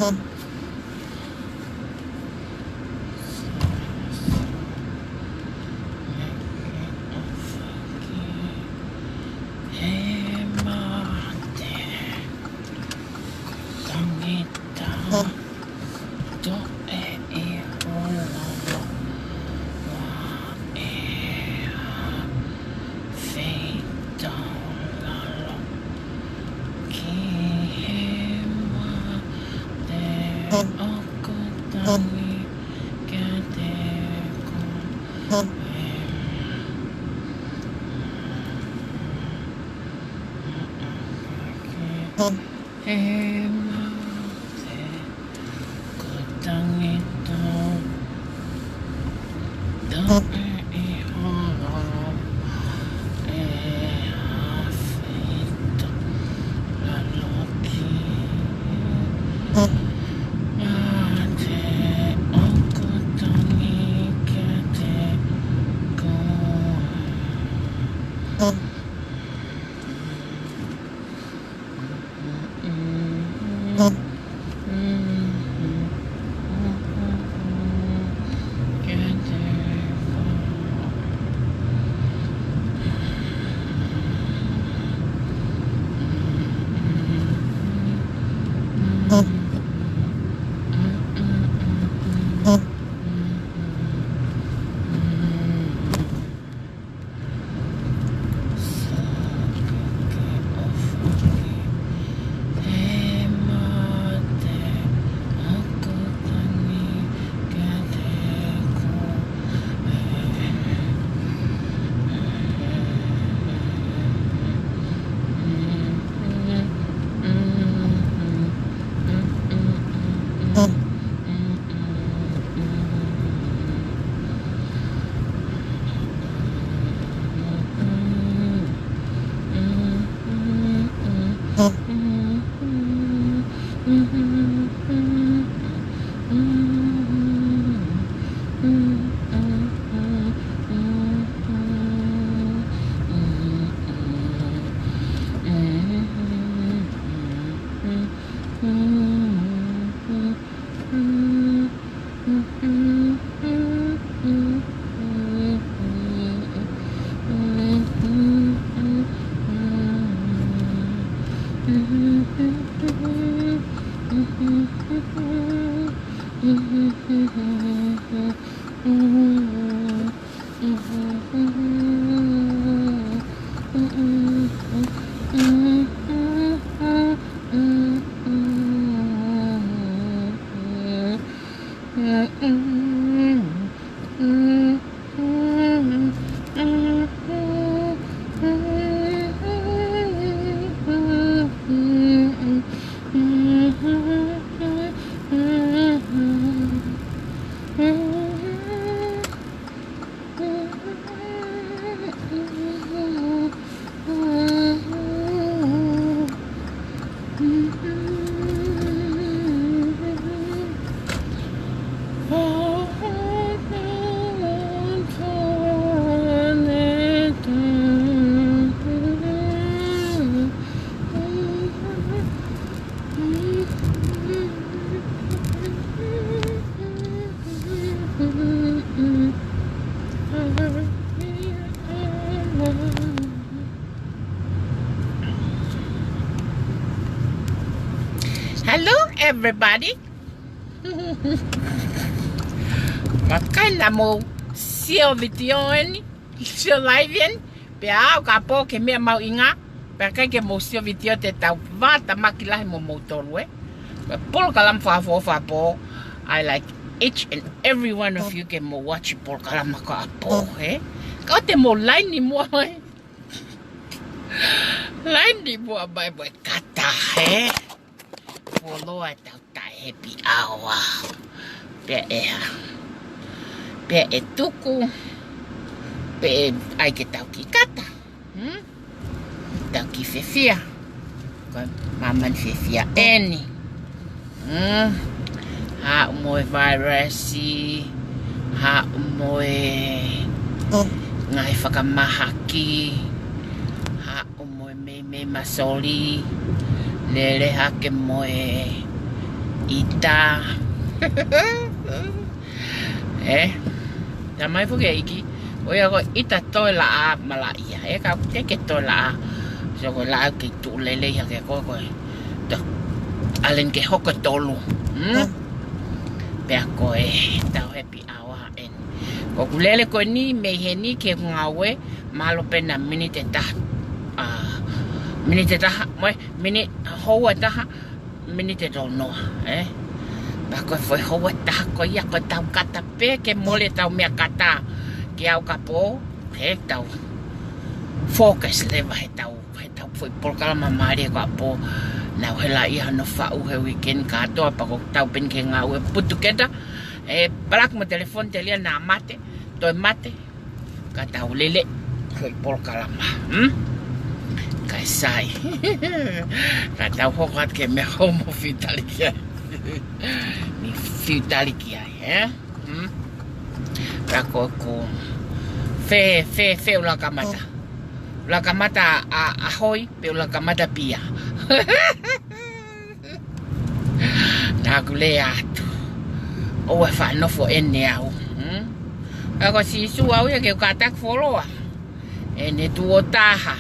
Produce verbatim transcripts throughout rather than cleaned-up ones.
Ki he mate ʻoku tangi kiate koe. He mate ʻoku tangi tau taʻe ʻi holo ʻe ha feituʻu laloki. Mate ʻoku tangi kiate koe. Hello, everybody. Makaina mo sio video eni, sio live eni, pea au ka pō ke meʻa mahuʻinga, pea ʻikai ke mou sio video te tau vātamaki lahi mo moutolu ē. Pea polokalama fakaʻofoʻofa pō, I like each and every one of you ke mou watch polokalama ka pō, ē. Ka te mou laini muʻa mai. Laini muʻa mai mo e kata, ē. Fuoloa ʻetau taʻe happy hour. Pea ʻe hā. Pea ʻe tuku. Pea ʻe ʻai ke tau kiʻi kata. Hmm? Tau kiʻi fiefia. Ko e māmani fiefia eni. Hmm? Haʻu mo e vairasi. Haʻu mo e ngaahi fakamahaki. Haʻu mo e meimei masoli, lele hake mo e ʻIta. Ē? Talamai foki ʻe he ʻEiki, ʻoku ʻi ai ko e ʻita toe laʻā malaʻia. Ē, ka ʻoku teʻeki ke toe laʻā. So ko e laʻā ʻoku kei tuʻu lelei hake ko ē ko e. Tō. ʻAlen ke hoko tolu. Hmm? Pea ko e tau happy hour eni. Ko ʻeku lele ko eni, mei heni ki heʻeku ngāue, mahalo pē naʻa miniti ʻe taha. ʻA, miniti ʻe taha, mo e, miniti, houa ʻe taha, miniti ʻe tolu noa, ē? Pea ko e foʻi houa ʻe taha ko ia ko ʻetau kata pē ke mole ʻetau meʻa kata ke aʻu ki ʻapi, ē, tau focus leva heʻetau, heʻetau foʻi polokalama mālie ki ʻapi. Naʻa ku hela ia hano faʻu he weekend kātoa pea ko ʻetau pē eni ke ngāue put together. Ē, palak mo telefoni telia naʻa mate, toe mate. Ka tau lele, ko e polokalama. Hmm? Kae sai. Ka tau hoko atu ki he meʻa ʻoku mou fiu tali ki ai. Mou fiu tali ki ai, ē? Hmm? Ka ko ʻeku fē, fē, fē ʻuluaki kamata. ʻUluaki kamata ʻa, ʻa hoi, pe ʻuluaki kamata pia. Naʻa ku lea atu. ʻOua ʻe faʻa nofo ʻeni au. Hmm? Ka ko Sīsū au ia ke u kātaki fuoloa. ʻEne tuʻo taha.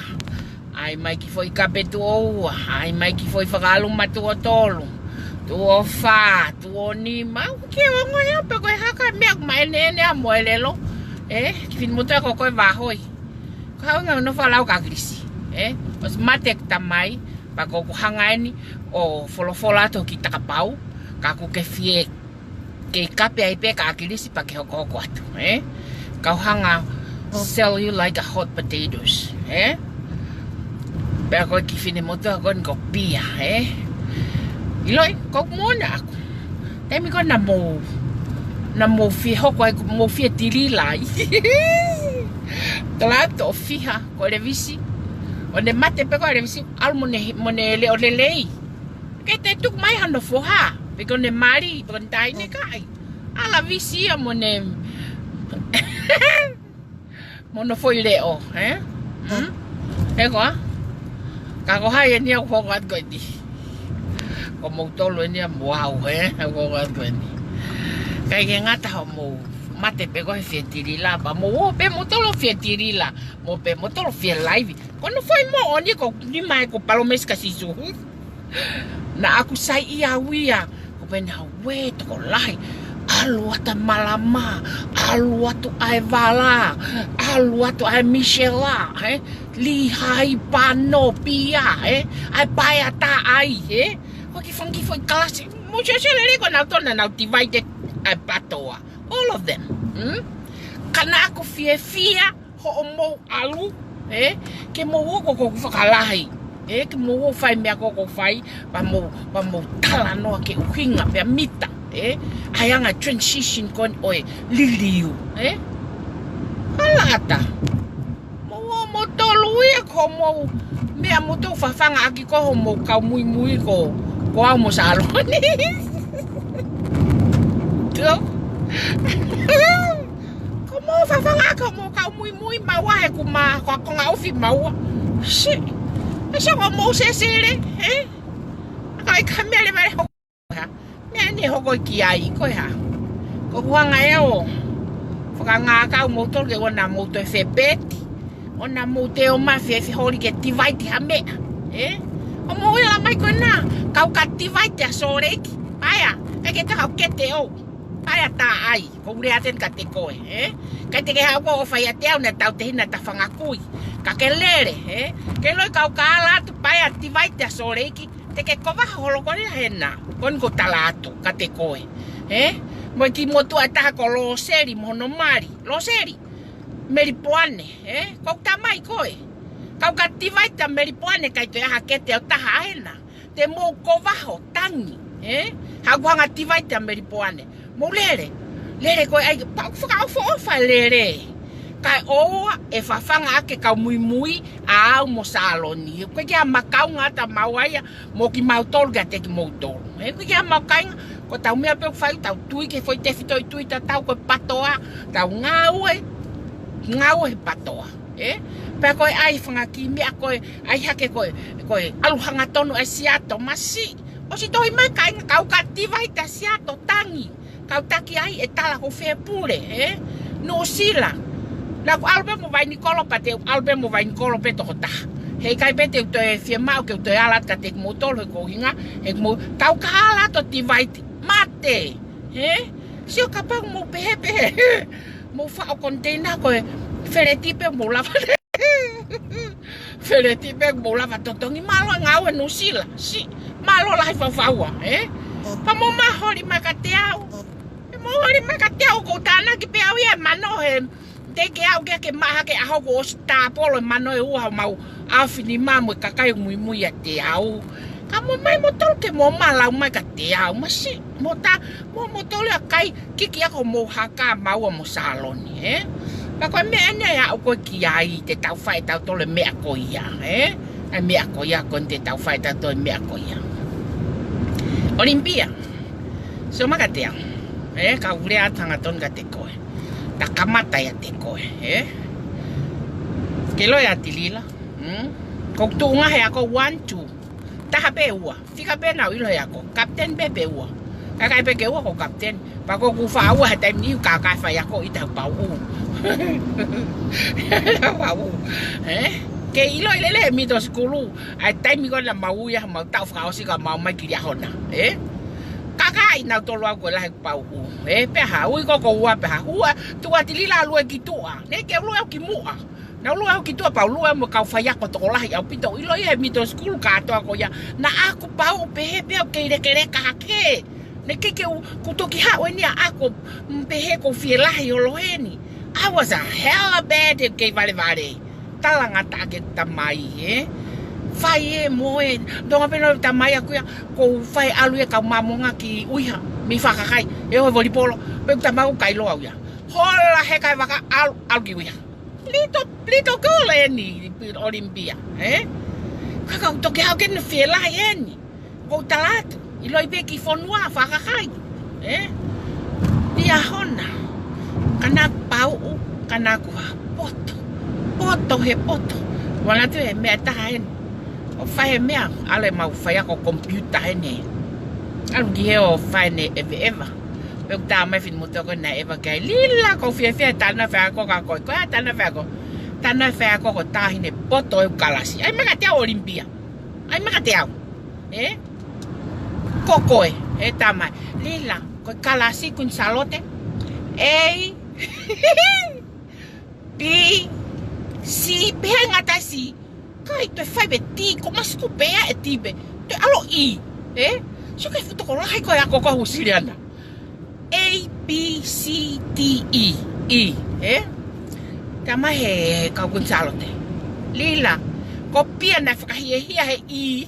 ʻAi mai ki he foʻi kape tuʻo ua. ʻAi mai ki he foʻi fakaʻaluma tuʻo tolu. Tuʻo fā, tuʻo nima. ʻOku ke ongo ia pe ko e hā ka meʻa ʻoku ma ʻeneʻene ʻa mo e lelo. Ē, kiʻi finemotuʻa ko koe vahoi. Ka ʻoua naʻa nofo ʻo lau ki ʻAkilisi. Ē, ʻosi mate ʻeku tamai. Pea ko ʻeku hanga ʻeni ʻo folofola atu ki he takapau, ka ʻoku ke fie kei kape ai pē kia ʻAkilisi pea ke hokohoko atu, ē? Kau hanga sell you like a hot potatoes, ē? Pea ko e kiʻi finemotuʻa ko eni ko Pia, ē? ʻIloi, ko ʻeku moʻoni ʻaʻaku. Taimi ko ē naʻa mou, naʻa mou fie hoko ai, mou fie tilila ai. Tala atu ʻo fiha, ko Levisi. ʻO ne mate pē ko Levisi, ʻalu mo ne, mo ne leʻo lelei. Ke te tuku mai hano foha, pe ko ne mali, pe ko ne taʻahine kai. ʻAlu Levisi ia mo ne, mo hono foʻi leʻo, ē? Hmm? Ē koā? Ka ko hai ʻeni ʻoku hoko atu ko eni? Ko moutolu ʻeni ia mo au, ē? ʻOku hoko atu ko eni. ʻIkai ke ngata hoʻomou mate pē ko e fie tilila, pea mou ō pē moutolu fie tilila, mou pē moutolu fie laivi. Ko hono foʻi moʻoni ko eni mai ko e palōmesi kia Sīsū. Naʻa ku saiʻia au ia, ko pena we tokolahi. ʻAlu atu ʻa Malama, ʻalu atu ʻa e Vala, ʻalu atu ʻa e Misela, ē? Lihai, Pano, Pia, ē? ʻA e Paea, Taʻai, ē? Ko e kiʻi fanga kiʻi foʻi kalasi, mou sio sio lelei ko nautolu naʻa nau divide ʻa e patoa. All of them. Hmm? Ka naʻa ku fiefia hoʻomou ʻalu, ē? Ke mou ō ko ʻeku fakalahi, ē? Ke mou ō fai meʻa ko ʻeku fai, pea mou, pea mou talanoa ki he ʻuhinga pea mita, ē? ʻA e anga transition ko eni ʻo e liliu, ē? Hala ata. Mou ō moutolu ia ko hoʻomou meʻa moutolu fafangaʻaki ko hoʻomou kau muimui ko, ko au mo Saloni. Tuʻu. Ko hoʻomou fafangaʻaki hoʻomou kau muimui maua he ʻoku ma, ko e konga ofi maua. Shit. ʻE so ko hoʻomou sesele, ē? Ka ʻikai ka meʻa leva ʻe hoko. Meʻa ʻeni ʻe hoko ki ai, ko e hā? Ko ʻeku hanga ʻe au ʻo fakangākau moutolu ke ʻoua naʻa mou toe fepeti. ʻOua naʻa mou toe ō mai fie, fie holi ke divide ha meʻa, ē? ʻOku mou ʻilo mai ko ena, kau ka divide ʻa Sōleki. Paea, ʻikai ke te kau kete ʻo. Paea, Taʻai. Ko ʻeku lea atu ʻeni kiate koe, ē? ʻIkai te ke haʻu koe ʻo fai ʻiate au naʻa tau tehina ta fanga kui. Ka ke lele, ē? Ke loi kau ka ala atu Paea, divide ʻa Sōleki. Te ke kova holo ko eni hena. Ko eni ʻoku ou tala atu kiate koe, ē? Mo e kiʻi motuʻa ʻe taha ko Loseli mo hono mali. Loseli, Melipoane, ē? Ko ʻeku tamai koe. Kau ka divide ʻa Melipoane ʻikai toe ʻi ai ha kete ʻo taha hena. Te mou kova ho tangi, ē? Haʻu ʻo hanga divide ʻa Melipoane. Mou lele. Lele ko e ʻai, pea ʻoku fakaʻofoʻofa e lele. Kae ʻoua ʻe fafangaʻaki e kau muimui ʻa au mo Saloni. ʻOku ʻikai ke ʻi ai ha makaunga ʻa maua ia mo kimautolu kiate kimoutolu. Ē, ʻoku ʻikai ke ʻi ai ha makaunga, ko ʻetau meʻa pē ʻoku fai, tau tui ki he foʻi tefitoʻi tui tatau ko e patoa, tau ngāue, ngāue he patoa. Ē? Pea ko e ʻai fanga kiʻi meʻa ko e, ʻai hake ko e, ko e ʻalu hangatonu ʻa e siato masiʻi. ʻOsi tohi mai kāinga, kau ka Tivaiti ʻa Siato, Tangi. Kau taki ai e tala ko fē pule, ē? Nuʻusila. Naʻa ku ʻalu pē mo Vainikolo, pea te u ʻalu pē mo Vainikolo pē tokotaha. Heʻikai pē te u toe fiemaʻu ke u toe ala atu kiate kimoutolu he ko e ʻuhinga, he mo kau ka ala atu Tivaiti. Mate, ē? Sio kapau mou pehē pē, mou faʻo container ko e feleti pē mou lava. Feleti pē mou lava totongi, mālō e ngāue Nuʻusila. Siʻi, mālō lahi faufaua, ē? Pea mou holi mai kiate au. Pea mou holi mai kiate au, ʻoku ou tānaki pē au ia e mano he, teʻeki ke aʻu ke, ke maʻa hake ʻaho kuo ʻosi tāpolo e mano ʻe ua homau ʻaofinima mo e kakai muimui ʻiate au. Ka mou mai moutolu ke mou ō ʻo lau mai kiate au, masiʻi, mou tā, mou, moutolu ia kae kiki ʻa ko mou haka maua mo Saloni, ē? Pea ko e meʻa eni ʻe aʻu ko ē ki ai te tau fai ʻe tautolu e meʻa ko ia, ē? ʻA e meʻa ko ia ko eni te tau fai ʻe tautolu e meʻa ko ia. ʻOlimipia. Sio mai kiate au, ē? Kau lea atu hangatonu kiate koe. Ta kamata ʻiate koe, ē? Ke ʻiloʻi ʻa Tilila, mm? Ko e tuʻunga he ako one, two. Taha pē ua. Fika pē naʻa ku ʻilo he ako. Kapiteni pē pe ua. Kakai pē ke ua ko kapiteni. Pea ko ʻeku faʻa ua he taimi ni ka, ka faiako ʻi he taʻu pauʻu. Taʻu pauʻu. Ē? Ke ʻiloʻi lelei he middle school. ʻA e taimi ko ē naʻa mau ui ai, mau taʻu fakaʻosi ka mau mai ki Liahona. Ē? Kakai nautolu au ko e lahi pauʻu. Ē? Pea ha, ui ko ko ua pea ha. Ua, tuʻa Tilila lue ki tuʻa. Neʻe ke lue au ki muʻa. Naʻa ku lue au ki tuʻa pea u lue mo e kau faiako tokolahi ʻaupito. ʻIloʻi he middle school kātoa ko ia. Naʻa ku pauʻu pehē pē au kei lekeleka hake. Neʻe ke, ke u, ku toki haʻu eni ʻo ako, mm, pehē ʻoku ou fielahi holo heni. I was a hella bad, kei valevale. Talangataʻa ki he tamai, ē? Fai ē mo ē. Tonga pē naʻe tamai ʻaku ia, ʻoku ou fai ʻalu ia kau Māmonga ki ʻUiha, mei Fakakai, ʻo ʻoho volipolo, pea ʻoku tamai ʻoku ʻikai ʻilo au ia. Hola he kaivaka ʻalu, ʻalu ki ʻUiha. Little, little girl eni, ʻOlimipia, ē? Ka ʻoku ou toki haʻu ke ne fielahi eni. ʻOku ou tala atu, ʻiloʻi pē ki fonua Fakakai, ē? Liahona, ka naʻa ku pauʻu, ka naʻa ku ha poto, poto he poto. Manatu he meʻa ʻe taha eni. ʻO fai he meʻa, ʻalu ʻemau faiako computer heni. ʻAlu ki hē ʻo fai ʻene ʻeveʻeva. Pea ʻoku tā mai e finemotuʻa ko ē naʻe ʻeva ki ai, Lila, ʻoku ou fiefia he talanoa faiako ka ko e, ko e talanoa faiako. Talanoa faiako ko e taʻahine poto ʻeku kalasi. ʻAi mai kiate au ʻOlimipia. ʻAi mai kiate au. Ē? Ko koe, ē tamai. Lila, ko e kalasi Kuini Sālote. A, B, C, pehē ngata C. ʻIkai toe fai pē D, ko masiku pē ʻa e D pē. Toe ʻalu E, ē? Sio ki he fuʻu tokolahi ko ē ako ko ē ʻa Nuʻusila na. A, B, C, D, E, E, ē? Tamai he kau Kuini Sālote. Lila, ko Pia naʻe fakahiahia he E.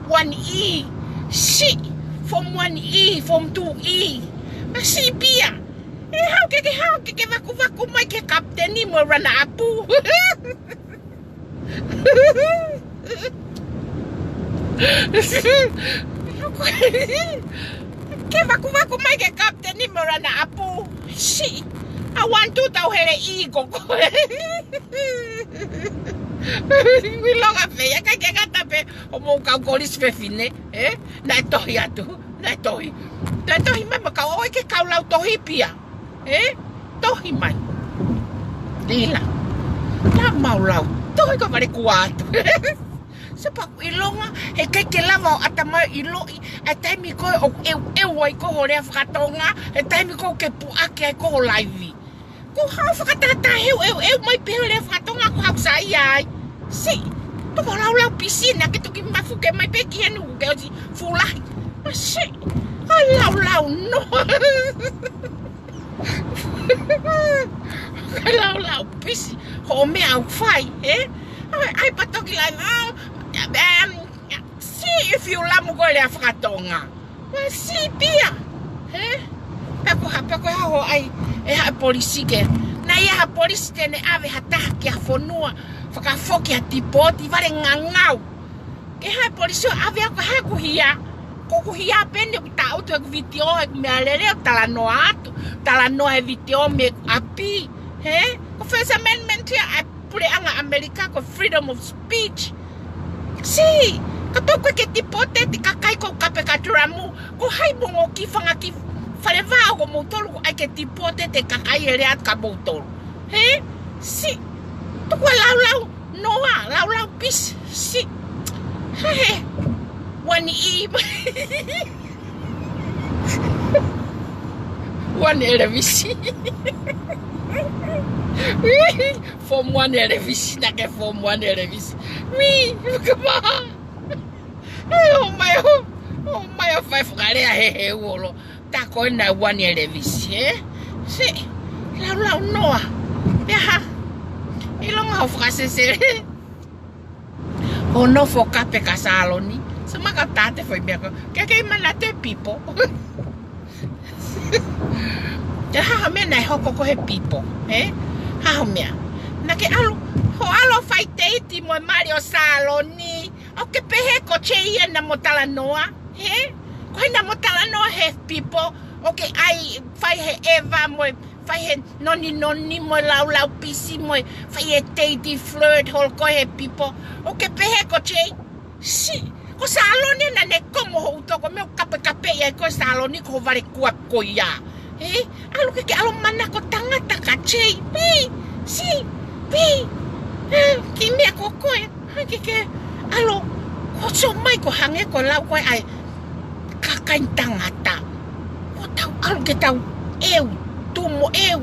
One E, siʻi, form one E, form two E. Masiʻi Pia. ʻE haʻu ke, ke haʻu ke, ke vakuvaku mai ki he kapiteni mo e runner up. Ke vakuvaku mai ki he kapiteni mo e runner up. Siʻi. ʻA one, two, tau hele E ko koe. ʻIlonga pē ia, ʻikai ke ngata pē ʻo mou kau kolisi fefine, ē? Naʻe tohi atu, naʻe tohi. Naʻe tohi mai mo kau ʻoua ke kau lau tohi Pia, ē? Tohi mai. Lila. Naʻa mau lau tohi ko e vale kuo atu. Sio pē ʻoku ʻilonga, heʻikai ke lava ʻo ʻatamai ʻiloʻi ʻa e taimi ko ē ʻoku ʻeuʻeu ai ko ho lea faka-Tonga, ʻa e taimi ko ē ʻoku ke puʻaki ai ko ho laivi. Ko e hā e fakatātā he ʻeuʻeu mai pē ho lea faka-Tonga ko e hā ʻoku saiʻia ai. Siʻi, pea ko e laulau pisi naʻa ke toki mafuke mai pē ki heni ʻoku ke ʻosi fuʻu lahi. Masiʻi, ʻa e laulau noa. Ka laulau pisi hoʻo meʻa ʻoku fai, ē? ʻAi, ʻai pē toki lau, um, siʻi fiu lamu ko e lea faka-Tonga. Masiʻi Pia, ē? Pea ko e hā, pea ko e hā hoʻo ʻai e hā e polisi ke. Naʻe ʻi ai ha polisi te ne ʻave ha taha ki ha fonua, fakafoki ha tipooti, vale ngangau. Ke hā e polisi ʻo ʻave au ka haku hia. Ko ʻeku hia pē eni ʻoku taʻutu ʻeku vitiō, ʻeku meʻalele ʻo talanoa atu. Talanoa he vitiō mei ʻapi. Hē? Ko e First Amendment ia ʻa e puleʻanga ʻAmelika ko e freedom of speech. Sī, kapau ʻoku ke tipōteti kakai ʻoku kape ka tulamu, ko hai mo e ongo kiʻi fanga kiʻi fale vao ko moutolu ʻoku ʻai ke tipōteti kakai ʻe lea atu kia moutolu. Hē? Sī, tuku ā laulau noa, laulau pisi, sī. Hē, hē. Uani ʻi. Uani ʻelevisi. Form one ʻelevisi, naʻa ke form one ʻelevisi. Mī, kapau. Ai, ʻomai ʻo, ʻomai ʻo fai fakalea he he uolo. Tā ko ena uani ʻelevisi, ē? Sī, laulau noa. Pea hā? ʻIlonga hoʻo fakasesele. Hoʻo nofo kape ka Saloni. Sio mai ka tate foʻi meʻa ko. Ke ke manatu e people. Te hā ha meʻa naʻe hoko ko e he people, ē? Hā ha meʻa. Naʻa ke ʻalu, hoʻo ʻalu ʻo fai teiti mo e mali ʻo Saloni. ʻOku ke pehē ko Jay ena mo talanoa, hē? Ko ena mo talanoa he people, ʻoku ke ʻai fai he ʻeva mo e fai he noninoni mo e laulau pisi mo e fai he teiti flirt holo ko e he people. ʻOku ke pehē ko Jay, sī, ko Saloni naʻa ne komo hoʻo toko meʻa ʻoku kapekapeʻi ai koe Saloni ko hoʻo vale kuaku ko ia. Hē? ʻAlu ke ke ʻalu manako tangata kia Jay. Pī, sī, pī. Hē, kiʻi meʻa ko koe. Hā ke ke ʻalu. Ko sio mai ko hangē ko e lau ko ē ʻa e kakai tangata. Ko tau ʻalu ke tau ʻeu, tuʻu mo ʻeu.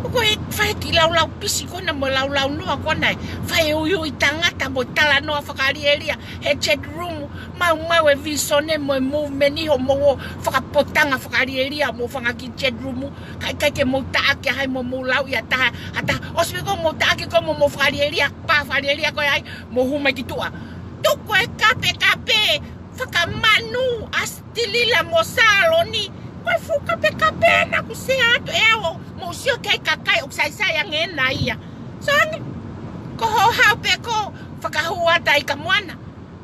Ko e fai kiʻi laulau pisi ko ena mo e laulau noa ko ena ē. Fai e uiui tangata mo e talanoa fakalielia he chat room. Maumau e visone mo e movement ʻi hoʻomou fakapotanga fakalielia mo e fanga kiʻi chat room. Kae ʻikai ke mou taʻaki ʻa hai mo mou lau ʻi ha taha, ha taha. ʻOsi pē ko mou taʻaki ko mo mou fakalielia, pā fakalielia ko e hai, mou hū mai ki tuʻa. Tuku e kapekape, fakamanu, ʻa Stilila mo Saloni. Ko e fuʻu kapekape naʻa ku share atu ʻe au, mou sio ki he kakai ʻoku saisai ange ena ia. Sio ange, ko hoʻo haʻu pē ko, fakahū atu ʻa Ika Moana.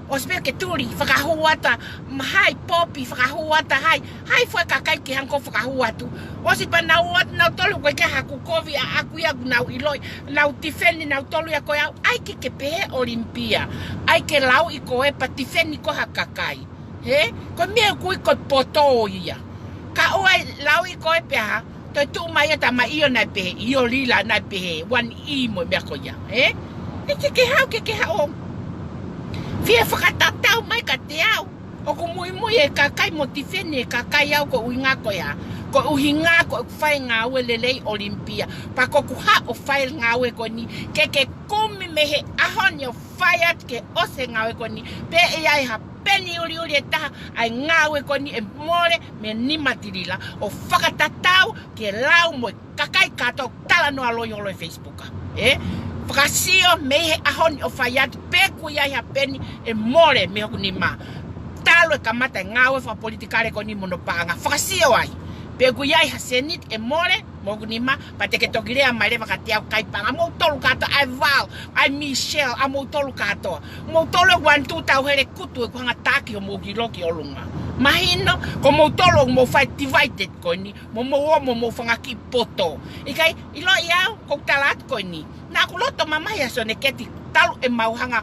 ʻOsi pē ke tuli, fakahū atu ʻa, ma hai Popi, fakahū atu ʻa hai, hai fua kakai ke hangē ko e fakahū atu. ʻOsi pē naʻa nau ō atu nautolu ko e ke haku kovi ʻa ʻaku ia ʻoku nau ʻiloʻi, nau tifeni nautolu ia ko e au, ʻai ke ke pehē Olympia. ʻAi ke lauʻi koe pea tifeni koe ha kakai. Hē? Ko e meʻa ʻoku ui ko e poto ia. Ka ʻoua ʻe lauʻi koe pea hā, toe tuʻu mai ʻa Tama ʻIo naʻe pehē, ʻIo Lila naʻe pehē, uani ʻi mo e meʻa ko ia, ē? ʻE ke ke haʻu, ke ke haʻu. Fie fakatatau mai kiate au. ʻOku muimui e kakai mo tifeni e kakai au ko e ʻuhinga ko ia. Ko e ʻuhinga ko ʻeku fai ngāue lelei Olympia. Pea ko ʻeku haʻu ʻo fai ngāue ko eni, ke ke kumi mei he ʻaho ni ʻo fai atu ke ʻosi e ngāue ko eni. Pea ʻe ʻi ai ha peni uliuli ʻe taha ʻa e ngāue ko eni ʻe mole mei he nima tilila ʻo fakatatau ke lau mo e kakai kātoa ʻoku talanoa loi holo he Facebook. Ē? Fakasio mei he ʻaho ni ʻo fai atu pe ʻoku ʻi ai ha peni ʻe mole mei hoku nima. Talu e kamata e ngāue fakapolitikale ko eni mo hono paʻanga. Fakasio ai. Pe ʻoku ʻi ai ha seniti ʻe mole mei hoku nima, pea te ke toki lea mai leva kiate au kakai paʻanga, moutolu kātoa, ʻa e Val, ʻa e Michelle, ʻa moutolu kātoa. Moutolu ʻoku one two tau hele kutu ʻeku hanga taki homou kiʻi loki ʻolunga. Mahino, ko moutolu ʻoku mou fai divided ko eni, mo mou ō mo mou fanga kiʻi poto. ʻIkai, ʻiloʻi au, ʻoku ou tala atu ko eni. Naʻa ku loto mamahi ʻa Sioneketi, talu ʻemau hanga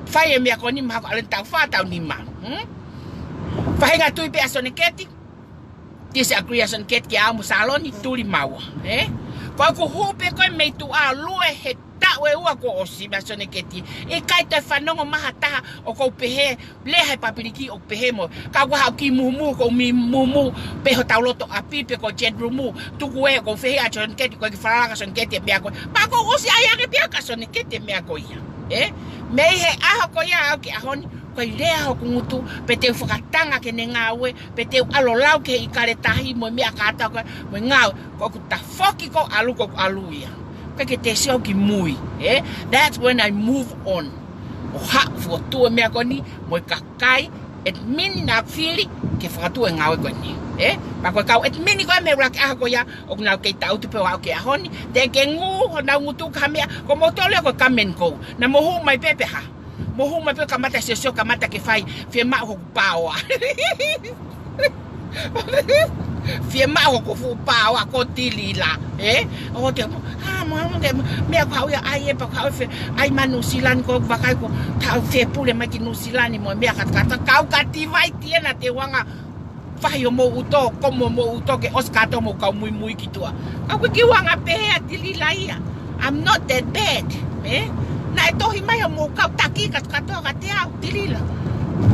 fai e meʻa ko eni, mahalo ko e ʻalu eni taʻu fā, taʻu nima. Hmm? Faʻahinga tui pē ʻa Sioneketi, disagree ʻa Sioneketi kia au mo Saloni, tuli maua, ē? Ko ʻeku hū pē ko ē mei tuʻa, lue he taʻu ʻe ua kuo ʻosi meia Sioneketi. ʻIkai toe fanongo mai ha taha ʻoku ou pehē, lea he pāpiliki ʻoku pehē mo. Ka ʻoku haʻu ki mumu, ʻoku ou mei mumu, pe hotau loto ʻapi, pe ko e chat room, tuku ē ʻoku ou fehiʻa ʻa Sioneketi, ko e kiʻi falala kia Sioneketi e meʻa ko ē. Pea kuo ʻosi ʻai ange pē ʻe au kia Sioneketi e meʻa ko ia, ē? Mei he ʻaho ko ia ʻo aʻu ki he ʻaho ni, ʻikai lea hoku ngutu, pe te u fakatanga ki heʻene ngāue, pe te u ʻalu ʻo lau ki he ʻIkale Tahi mo e meʻa kātoa ko ē, mo e ngāue, ko ʻeku tafoki ko ē ʻalu ko ʻeku ʻalu ia. ʻIkai ke te sio ki mui, ē? That's when I move on. ʻO haʻu fokotuʻu e meʻa ko eni, mo e kakai, admin naʻa ku fili, ke fakatuʻu e ngāue ko eni, ē? Pea ko e kau admin ko ē mei he ʻuluaki ʻaho ko ia, ʻoku nau kei tangutu pē ʻo aʻu ki he ʻaho ni, te ke ngū honau ngutu ki ha meʻa, ko moutolu ia ko e come and go. Naʻa mou hū mai pē pe hā. Mou hū mai pē kamata siosio kamata ke fai, fiemaʻu hoku paoa. Fiemaʻu hoku fuʻu paoa ko Tilila, ē? ʻO te mo, ha, mo, mo, te mo, meʻa ko haʻu ia ʻai e pa ko haʻu e fe, ʻai mai Nuʻu Sila ni ko vakai ko, tau fepule mai ki Nuʻu Sila ni mo e meʻa katakata, kau ka tivai tiena te uanga fahi ʻo mou uto, ko mo mou uto ke ʻosi kato mo kau muimui ki tuʻa. Ka ko e kiuanga pehē ʻa Tilila ia. I'm not that bad, ē? Naʻe tohi mai ʻo mou kau taki katakata ka te au, Tilila.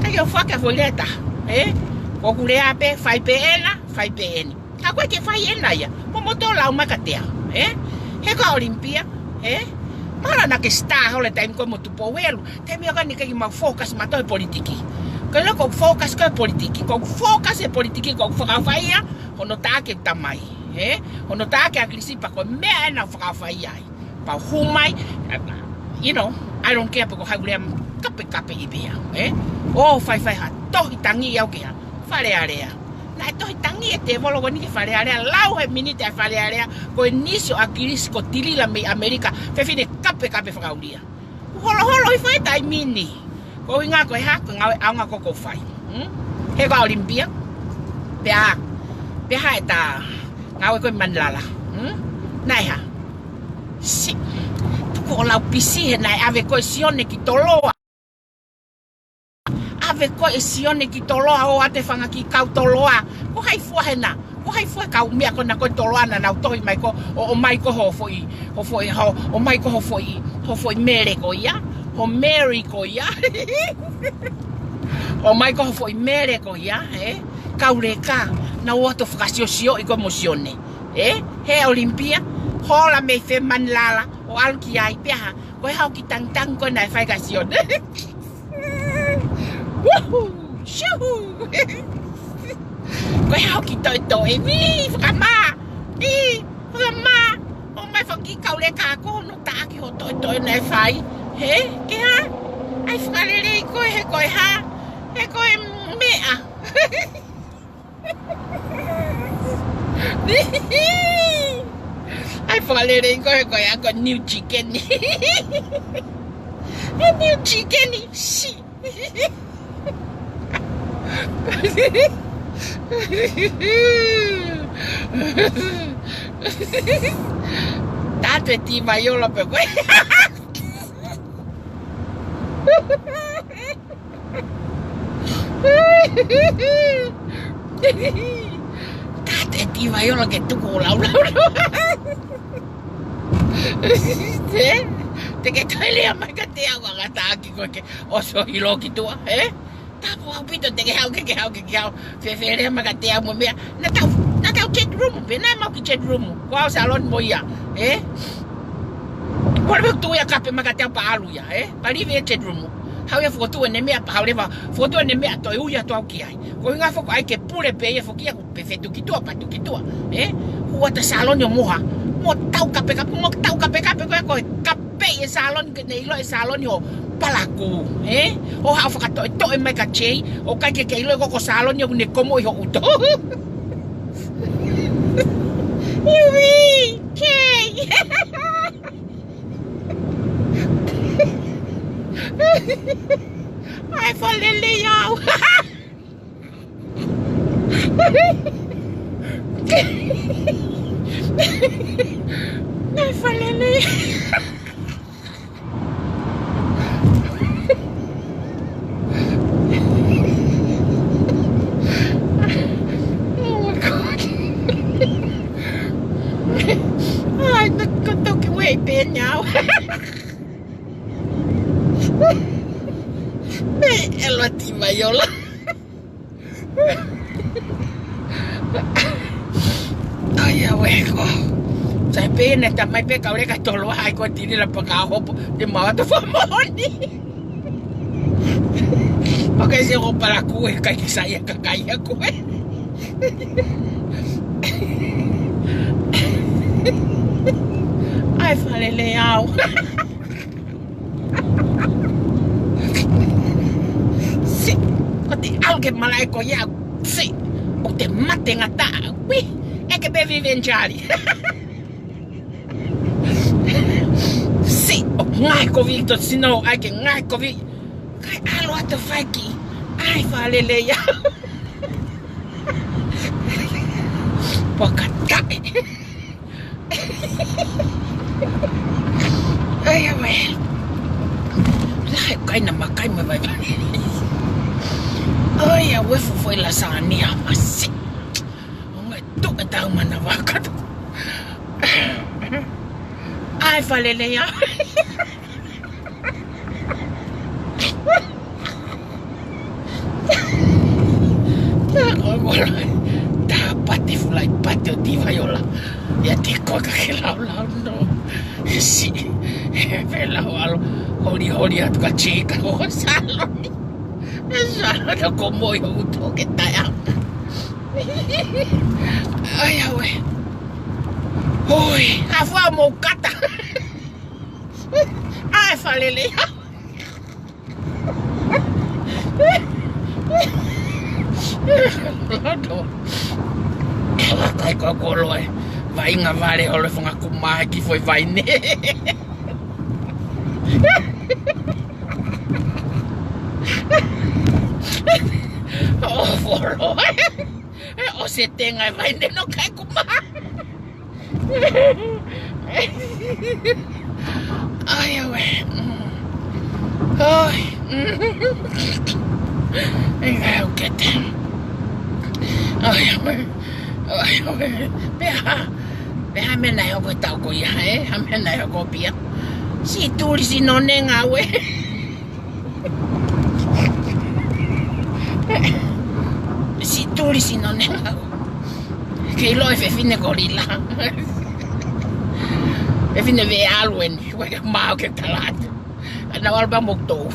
Ka ia faka fo leta, ē? Ko ku lea pē, fai pē ena, fai pē eni. Ka ko e ke fai ena ia, mo mo tō lau mai ka te au, ē? He ko Olympia, ē? Mara na ke star hole taimi ko mo Tupou Helu, taimi ko ni ke ki mau focus ma toe politiki. Ko lo ko focus ko politiki, ko focus e politiki, ko fakafaia, hono tā ke tamai, ē? Hono tā ke ʻAkilisi pa ko meʻa ena fakafaia ai. Pau humai, you know, I don't care pe ko hai ulea kape kape i pea, ē? ʻO fai fai ha, tohi tangi au ke ha, Fale Alea. Naʻe tohi tangi e tēvolo ko ni ke Fale Alea, lau he miniti ʻa Fale Alea, ko e nisi ʻo ʻAkilisi ko Tilila mei ʻAmelika, fefine kape kape fakaulia. Ku holoholo i fai taimi ni. Ko hinga ko e ha, ko ngāue ʻaonga ko ko fai. Hmm? He ko Olympia. Pea, pea ha e ta, ngāue ko e Manilala. Hmm? Naʻe ha. Si, tuku ʻo lau pisi he naʻe ʻave ko e Sione ki Toloa. ʻAve ko e Sione ki Toloa ʻo ʻate fanga kiʻi kau Toloa. Ko hai fua hena. Ko hai fua kau meʻa ko na ko Toloa na nau tohi mai ko, ʻo, ʻomai ko ho foʻi, ho foʻi, ho, ʻomai ko ho foʻi, ho foʻi Mele ko ia. Ho Mary ko ia. ʻOmai ko ho foʻi Mele ko ia, ē? Kau leka, na ua to fakasiosio i ko mo Sione. Ē? He Olympia, hola mei fe Manilala, ʻo ʻalu ki ai, pea ha, ko e hau ki tangtang ko na e fai ka Sione. Woohoo! Shoohoo! Ko e hau ki toe toe. Wī, fakamā! Wī, fakamā! ʻOmai faki kau leka ko no taki ho toe toe na e fai. He, ke ha? ʻAi fakalelei koe he ko e ha? He ko e meʻa. ʻAi fakalelei koe he ko e ako new chicken. He new chicken, si. Tato e tīvaiola pē koe. Tato e tīvaiola ke tuku ʻo laulau. Te, te ke tailea mai ka te au angataki koe ke ʻosi ʻilo ki tuʻa, ē? Tapu ʻaupito te ke hau ke, ke hau ke, ke hau. Fefele mai ka te au mo meʻa. Na tau, na tau chat room pē, na mau ki chat room. Ko au salon mo ia, ē? Ko le tu ia kape mai ka te au pa ʻalu ia, ē? Pa live e chat room. Hau ia fokotuʻu ʻene meʻa, pa hau leva, fokotuʻu ʻene meʻa toe ui atu au ki ai. Ko hinga foko ai ke pule pē ia foki ia, pe fetuki tuʻa, pa tuki tuʻa, ē? Hua ta salon ʻo moha. Mo tau kape kape, mo tau kape kape, ko e, ko e kape pē e salon ke ne ʻilo e salon ʻo palakū, ē? ʻO haʻu fakatoʻetoʻe mai ka Jay, ʻo kai ke ke ʻilo ko ko salon ʻoku ne komo ʻi ho uto. Iwi, Jay. ʻAi fakalelei au. ʻAi fakalelei. Oh my God. ʻAi, na ka toki wei pē au. Meʻa ʻe lati mai ola. ʻAi, ʻauē ko. Sai pē ne tamai pē kau leka Toloa ai ko Tilila paka hopo. Te mau atu fakamoʻoni. Paka se ko palakū e kai ki sai e kakai a koe. ʻAi fakalelei au. Si, ko te au ke malaʻe ko ia, si, ʻo te mate ngata, ui, ʻe ke pe vive njali. Si, ʻo ngaohi kovi to sino, ʻai ke ngaohi kovi. Kai ʻalu atu fai ki, ʻai fakalelei au. Puaka taʻe. ʻAi, ʻauē. Lahi e kaina makai mo e vaivai. ʻAi, ʻauē, fufo e lasania masi. ʻOnga tu e tau mana vaka tu. ʻAi, falele ia. Tā ko e kolo e. Tā pati fulai pati ʻo Tivaiola. ʻIa te koe ka ke laulau no. He si. He pe lau alo. Holi holi atu ka tika ko saloni. He saloni ko moi ho uto ke taia. ʻAi, ʻauē. Hoi, hafua mo kata. ʻAi, falele ia. Loto. Kai ko kolo e. Vainga vale ʻo le fanga kumā ki foʻi vaine. ʻO folo. ʻO se tenga e vaine no kai kumā. ʻAi, ʻauē. ʻAi. ʻIkai au kete. ʻAi, ʻauē. ʻAi, ʻauē. Pea hā. Pea hā meʻa naʻe hoko he taʻu ko ia, ē? Hā meʻa naʻe hoko pia. Siʻi tuli siʻi nonenga ʻauē. Siʻi tuli siʻi nonenga. Kei ʻilo e fefine ko Lila. Fefine ve alu eni. Ua ke mau ke talatu. Ana wal ba mok tou.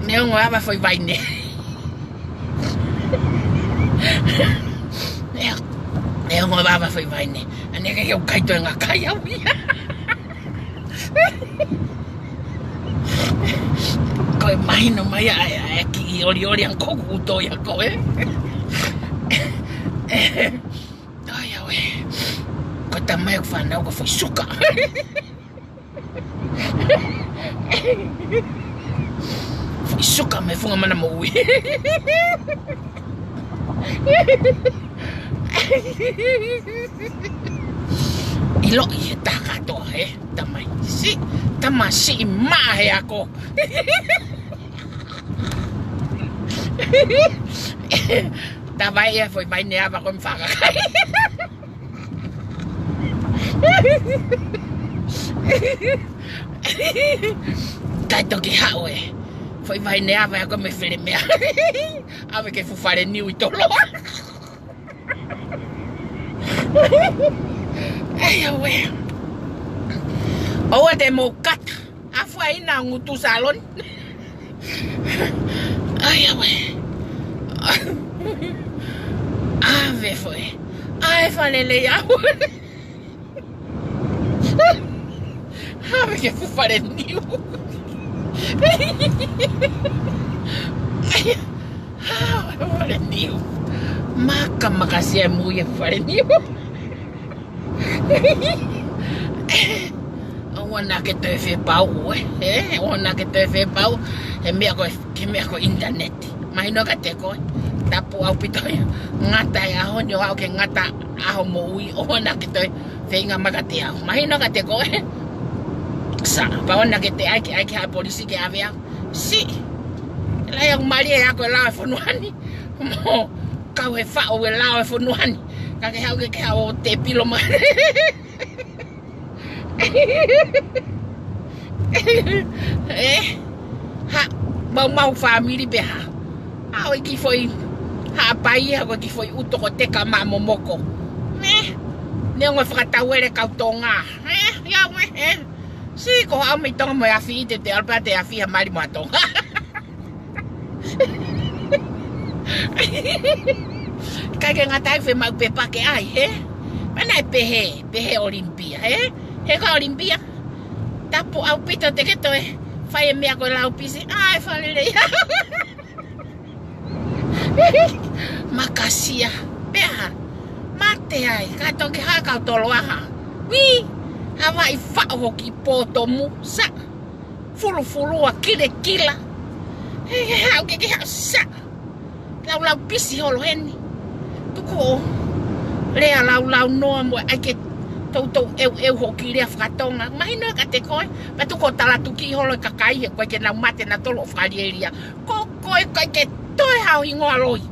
Neongo ava foʻi vaine. Neongo ava foʻi vaine. ʻAne ke keu kai toe ngā kai au ia. Ko e mahino mai ʻa e, ʻa e kiʻi olioli ʻa e koku uto ia ko e. ʻAi, ʻauē. Ko e tamai ʻoku fānau ko e foʻi suka. Foʻi suka mei he funga mana moʻui. ʻIloʻi he taha kātoa, ē, tamai. Siʻi, tamai siʻi maʻa he ako. Tavaʻi e foʻi vaine ava ko e mafakakai. Kai toki haʻu e foʻi vaine ava ia ko e mei Felemea. ʻAve ke fuʻu fale niu ʻi Toloa. ʻAi, ʻauē. ʻOua te mou kata. Afua ina ngutu salon. ʻAi, ʻauē. ʻAve foʻi. ʻAi, falele ia. ʻAve ke fuʻu fale niu. ʻAve fale niu. Maka, maka sia mu ia fale niu. ʻOua naʻa ke toe fepau ē. ʻOua naʻa ke toe fepau. He meʻa ko e, ke meʻa ko e internet. Mahino kiate koe. Tapu ʻaupito ia. Ngata e ʻaho ni ʻo aʻu ke ngata ʻaho moʻui. ʻOua naʻa ke toe feinga mai kiate au. Mahino kiate koe. Sa, pau naʻa ke toe ʻai ke, ʻai ke haʻa polisi ke ʻave au. Siʻi. Lahi au mali e ako e lao e fonua ni. Mo kau he faʻo e lao e fonua ni. Ka ke haʻu ke, ke haʻu ʻo te pilo mai. Ē, ha, mau mau fāmili pē hā. ʻA ʻoku ʻi ai e kiʻi foʻi, Haʻapai ia ko e kiʻi foʻi ʻuto ko Teka Maʻa Momoko. Ē, neongo e fakatauele kau Tonga. Ē, ia ue, ē. Siʻi ko au mei Tonga mo e afi ʻi te te alpa te afi ha mali mo ha Tonga. Kai ke ngata ai fe mau pepa ke ʻai, hē? Mana e pehē, pehē Olimpia, hē? He ka Olimpia? Tapu ʻaupito te ke toe fai e meʻa ko e lau pisi. ʻAi, falele ia. Makasia. Pea. Mate ai. Ka toki hā kau Toloa hā. Ui. Hawaii faʻo hoki pōtomu. Sa. Fulufulua kilekila. He, he, haʻu ke, ke haʻu sa. Laulau pisi holo heni. Tuku ʻo lea laulau noa mo ʻai ke toutou ʻeuʻeu hoʻo kiʻi lea fakatonga. Mahino ē kiate koe, pea tuku ʻo talatuki holo e kakai he ʻoku ʻikai ke nau mate nautolu ʻo fakalielia. Ko koe ʻoku ʻikai ke toe haʻo hingoa loi.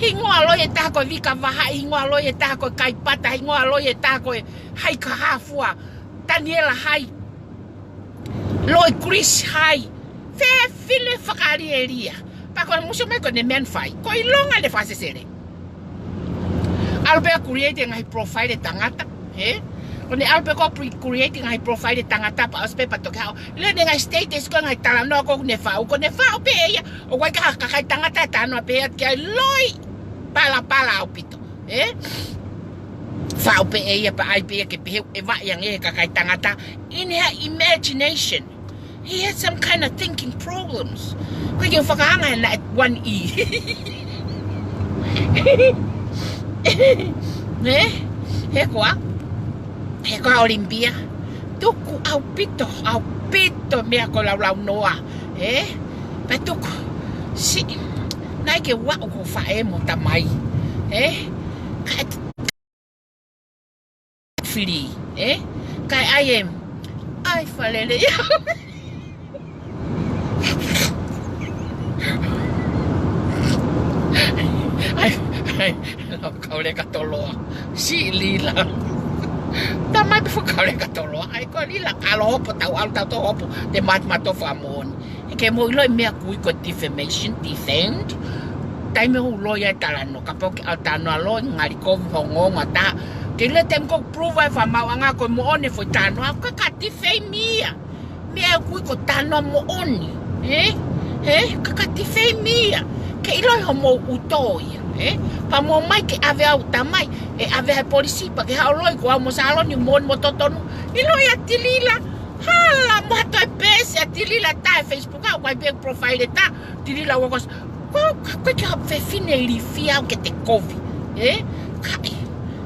Hingoa loi ʻe taha ko e Vika Vahaʻi, hingoa loi ʻe taha ko e Kaipata, hingoa loi ʻe taha ko e Hai Kahafua, Taniela Hai. Loi Chris Hai. Fefine fakalielia. Pea ko e musu mai ko ʻene meʻa naʻe fai. Ko e ʻilonga ʻene fakasesele. ʻAlu pē ʻo create e ngaahi profile ʻa e tangata. He? Ko ʻene ʻalu pē ko ē ʻo pre-, create e ngaahi profile ʻa e tangata pea ʻosi pē pea toki haʻu. Lele e ngaahi status ko e ngaahi talanoa ko ē ʻoku ne faʻu. Ko ʻene faʻu pē ʻe ia. ʻOku ʻikai ke ha kakai tangata ʻe talanoa pē ia ki ai loi. Palapala ʻaupito. Ē? Faʻu pē ʻe ia pea ʻai pē ia ke pehē ʻe vaʻi ange he kakai tangata in her imagination. He has some kind of thinking problems. Ko e kiʻi fakaanga he naʻe one E. Ē? He koā? He koā Olympia? Tuku ʻaupito, ʻaupito meʻa ko e laulau noa. Ē? Pea tuku. Siʻi. Naʻe ʻikai ke u aʻu ki hoʻo faʻē mo e tamai. Ē? Kae fili, ē? Kae ʻai e, ʻai falele ia. ʻAi, ʻai, lau kaule ka toloa. Siʻi Lila. Tamai pē fua kaule ka toloa. ʻAi ko Lila ka lo hopo tau ʻalu tau tō hopo. Te mate mato fa moʻoni. He ke mou ʻilo e meʻa ʻoku ui ko e defamation, defend. Taimi ʻoku loi ai e talanoa, kapau ke ʻalu talanoa loi, ngali kovi ho ongoongo ʻa taha. Ke ʻilo e taimi ʻoku prove ai e fakamaauʻanga ko e moʻoni e foʻi talanoa, ʻoku ʻikai ke defame ia. Meʻa ʻoku ui ko e talanoa moʻoni. Ē? Ē? ʻIkai ke defame ia. Ke ʻiloʻi hoʻomou ʻuto ia. Ē? Pea mou ō mai ke ʻave au tamai, ʻe ʻave he polisi, pea ke haʻu ʻo loi ko au mo Saloni, moʻoni mo totonu. ʻIloʻi ʻa Tilila. Hala, mo ha toe peesi ʻa Tilila ʻe taha he Facebook, ʻoku ʻi ai pē e profile ʻe taha, Tilila Uokosi. Ko, ko, ko e kiʻi fefine ilifia ʻoku ke te kovi. Ē? Kae,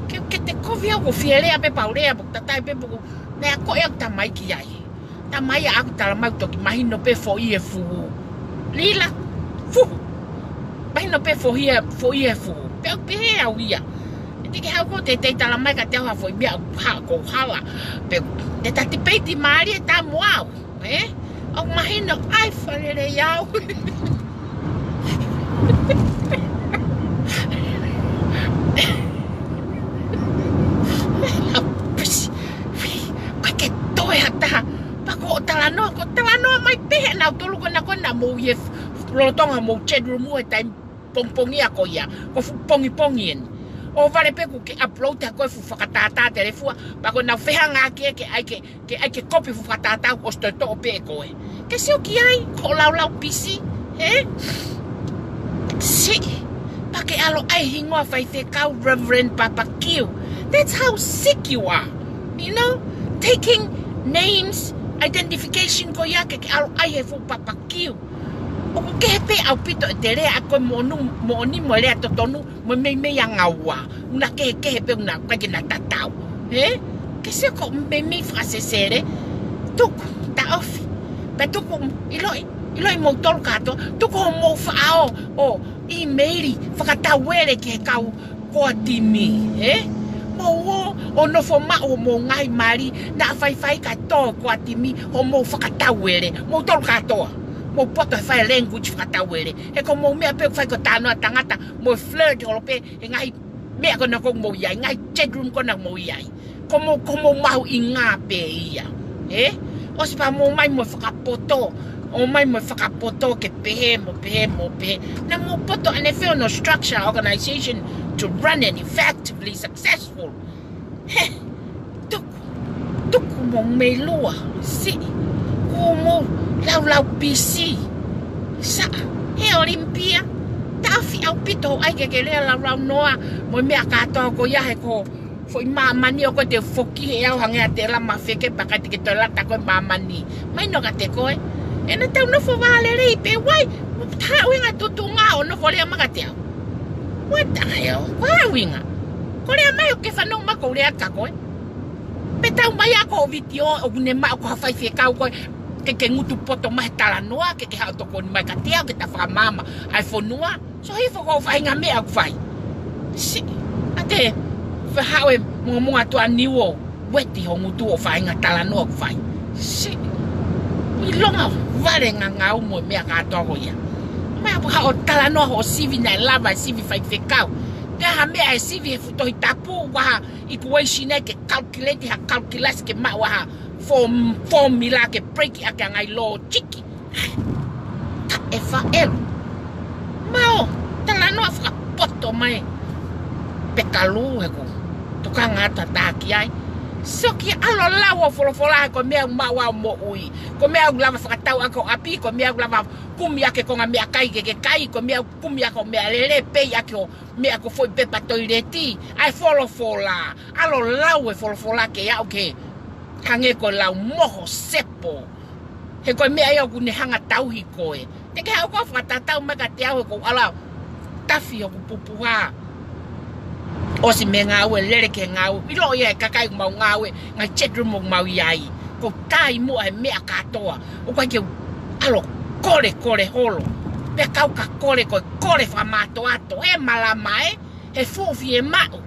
ke, ke te kovi au ʻoku ou fie lea pē pea u lea, pea u tatai pē pea u, naʻe akoʻi au tamai ki ai. Tamai ʻaʻaku talamai ʻoku toki mahino pē foʻi e fuhu. Lila, fuhu. Mahino pē foʻi e, foʻi e fuhu. Pea u pehē au ia. ʻE te ke haʻu koe ʻo teitei talamai kiate au ha foʻi meʻa ha ko hala. Pea te ta tipeiti mālie ʻe taha mo au. Ē? ʻOku mahino ai falele ia au. Pisi. Fili. ʻIkai ke toe ha taha. Pea ko hoʻo talanoa, ko e talanoa mai pē he nautolu ko ena ko ena mou ʻi he f-, lolotonga mou chat room he taimi pongipongia ko ia, ko e fuʻu pongipongi eni. ʻO vale pē kuo ke upload ha ko e fuʻu fakatātā telefua, pea ko ʻenau fehangahangai ke ʻai ke, ke ʻai ke kopi e fuʻu fakatātā ʻosi toe toʻo pē ʻe koe. Ke sio ki ai, ko e laulau pisi, ē? Siʻi, pea ke ʻalu ʻai e hingoa faifekau Reverend Papa Q. That's how sick you are. You know, taking names, identification ko ia ke, ke ʻalu ʻai he fuʻu Papa Q. ʻOku kehe pē ʻaupito ʻete lea ʻa koe moʻoni, moʻoni mo e lea totonu, mo e meimei ʻanga ua. ʻOku na kehekehe pē, ʻoku na ʻikai ke na tatau. Ē? Ke sio ko e meimei fakasesele, tuku, taʻofi. Pea tuku, ʻiloʻi, ʻiloʻi moutolu kātoa, tuku hoʻomou faʻao, ʻo ʻīmeili, fakatauele ki he kau Koatimi, ē? Mou ō ʻo nofo maʻu hoʻomou ngaahi mali, naʻa faifai kae tō e Koatimi, hoʻomou fakatauele, moutolu kātoa. Mou poto he fai language fakatauele. He ko hoʻomou meʻa pē ʻoku fai ko e talanoa tangata, mo e flirt holo pē, he ngaahi meʻa ko ena ʻoku mou ʻi ai, ngaahi chat room ko ena ʻoku mou ʻi ai. Ko hoʻomou, ko hoʻomou mahuʻinga pē ia. Ē? ʻOsi pea mou ō mai mo e fakapoto. ʻOmai mo e fakapoto ke pehē, mo pehē, mo pehē. Naʻa mou poto ʻanefē ʻo no structure organization to run an effectively successful. He, tuku, tuku mo mei lua, siʻi, kuo mou laulau pisi. Sa, he Olympia, taʻofi ʻaupito ʻai ke ke lea laulau noa, mo e meʻa kātoa ko ia he ko foʻi māmani ʻoku te foki he au hangē ʻa Tela Mafeke pea ʻikai te ke toe lata ko e māmani. Mahino kiate koe. ʻE na tau nofo vā lelei pē wai. Ko e hā e ʻuhinga tutunga ʻo nofo lea mai kiate au. What the hell? Ko e hā e ʻuhinga? Ko e lea mai ʻoku ke fanongo mai ko e lea kia koe. Pe tau mai ʻa ko e vitiō ʻoku ne maʻu ko ha faifekau koe. ke ke ngutu poto mai he talanoa, ke ke haʻu tokoni mai kiate au ke ta fakamaama ʻa e fonua. So hifo ko e faʻahinga meʻa ʻoku fai. Siʻi, ʻa te faʻa haʻu e mongomongo atu ʻa Niuo, ueti ho ngutu ʻo e faʻahinga talanoa ʻoku fai. Siʻi, ʻilonga vale ngangau mo e meʻa kātoa ko ia. Mai ʻapu haʻu ʻo talanoa ho sivi naʻe lava e sivi faifekau. Ka ha meʻa e sivi he fuʻu Tohi Tapu, ʻoku ʻi ai ha equation ia ke calculate ha calculus ke maʻu ha form, formula ke break ʻaki ʻa e ngaahi logic. Taʻefaʻelu. Mao, talanoa fakapoto mai. Pekalu he ko. Tokanga atu ʻa taki ai. Sio ki he ʻalu ʻo lau ʻo folofola he ko e meʻa ʻoku maʻu ai ʻa e moʻui. Ko e meʻa ʻoku lava fakatau ʻaki ho ʻapi, ko e meʻa ʻoku lava kumi ʻaki e konga meʻakai ke ke kai, ko e meʻa ʻoku kumi ʻaki ho meʻalele, pei ʻaki ho meʻa ko e foʻi pepa toileti, ʻa e folofola. ʻAlu ʻo lau e folofola ke aʻu ki he hangē ko e lau moho sepo. He ko e meʻa ia ʻoku ne hanga ʻo tauhi koe. Te ke haʻu koe ʻo fakatatau mai kiate au he ʻoku ou ʻalu ʻo tafi hoku pupuha. ʻOsi mei he ngāue, lele ki he ngāue. ʻIloʻi ʻe he kakai ʻoku mau ngāue, ngaahi chat room ʻoku mau ʻi ai. ʻOku ou tai muʻa he meʻa kātoa. ʻOku ʻikai ke u ʻalu ʻo kole kole holo. Pea kapau ka kole ko e kole fakamātoato. ʻE malama ē, he fuʻu fiemaʻu.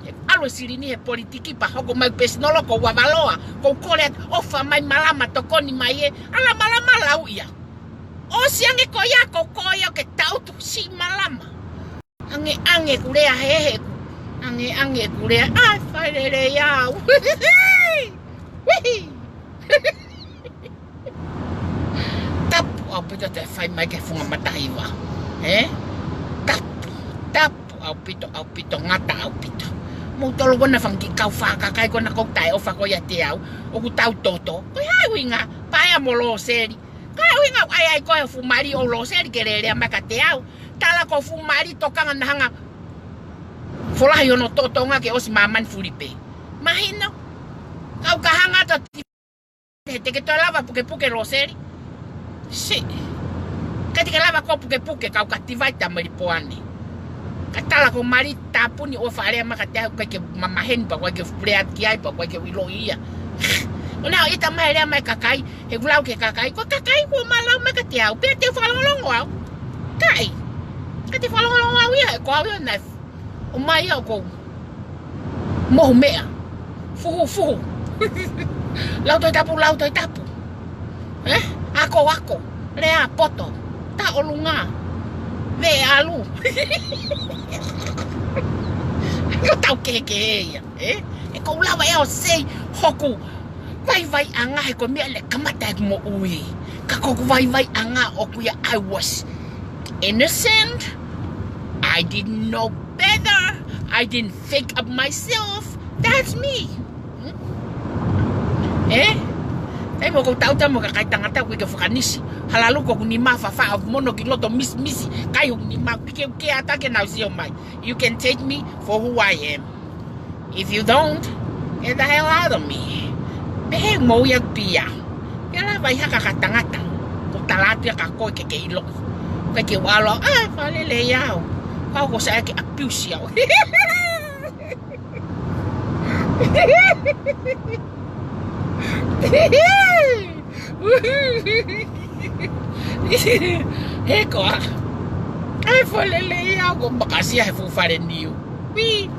He ʻalu e silini he politiki pea hoko mai personal ko ua valoa. ʻOku ou kole atu, ʻofa mai malama tokoni mai ē. ʻAlu ʻo malama lau ia. ʻOsi ange ko ia ko ko ia ke tautu siʻi malama. Ange ange ʻeku lea he he ʻeku. Ange ange ʻeku lea. ʻAi fai lelei au. Uihi. Tapu ʻaupito te fai mai ki he funga matahiva. Ē? Tapu, tapu ʻaupito, ʻaupito, ngata ʻaupito. Mou tolo kona fanga kiʻi kau fakakai kona ʻoku taʻeʻofa ko ia ʻiate au. ʻOku tau toto. Ko e hā e ʻuhinga, paea mo Loseli. Ko e hā e ʻuhinga ʻoku ʻai ai koe ho fuʻu mali ʻo Loseli ke lele mai kiate au. Tala ko e fuʻu mali tokanga naʻa hanga ʻo folahi hono totongi ke ʻosi māmani fulipē. Mahino. Kau ka hanga atu ʻo ti-, he te ke toe lava pukepuke Loseli. Siʻi. Ka te ke lava koe ʻo pukepuke kau ka tivai ta mali poane. Ka tala ko e mali tāpuni ʻo faʻa lea mai kiate au ʻoku ʻikai ke mamaheni pea ʻoku ʻikai ke u pule atu ki ai pea ʻoku ʻikai ke u ʻiloʻi ia. ʻO nau ʻita mai lea mai kakai, he ʻoku lau ki he kakai, ko e kakai ʻoku ʻomai lau mai kiate au, pea te u fakalongolongo au. Kae. Ka te fakalongolongo au ia, he ko au ia naʻe ʻomai ia ʻo kou mohu meʻa. Fuhu, fuhu. Lau Tohi Tapu, lau Tohi Tapu. Ē? Ako, ako. Lea poto. Taʻolunga. Veʻalu. Ko e tau kehekehe ia. Ē? ʻE kou lava ʻe au ʻo sei hoku vaivaiʻanga he ko e meʻa naʻe kamata ʻeku moʻui. Ka ko hoku vaivaiʻanga ʻoku ʻia I was innocent. I didn't know better. I didn't think of myself. That's me. Hmm? Ē? Taimi ʻoku ou tautau mo e kakai tangata ʻoku ʻikai ke fakanisi. Halaluku hoku nima, faʻa faʻa mono ki loto misimisi. Kai hoku nima, ʻikai ke u kea atu ke nau sio mai. You can take me for who I am. If you don't, get the hell out of me. Pehē mo ia pia. Pea lava ʻi haka ka tangata. ʻOku tala atu ia kia koe ke ke ʻilo. ʻIkai ke u ʻalu, ʻai fai lelei au. Kau ko sa ke abuse au. He ko ā. ʻAi fai lelei au, ʻoku ou makasia he fuʻu fale niu. Ui.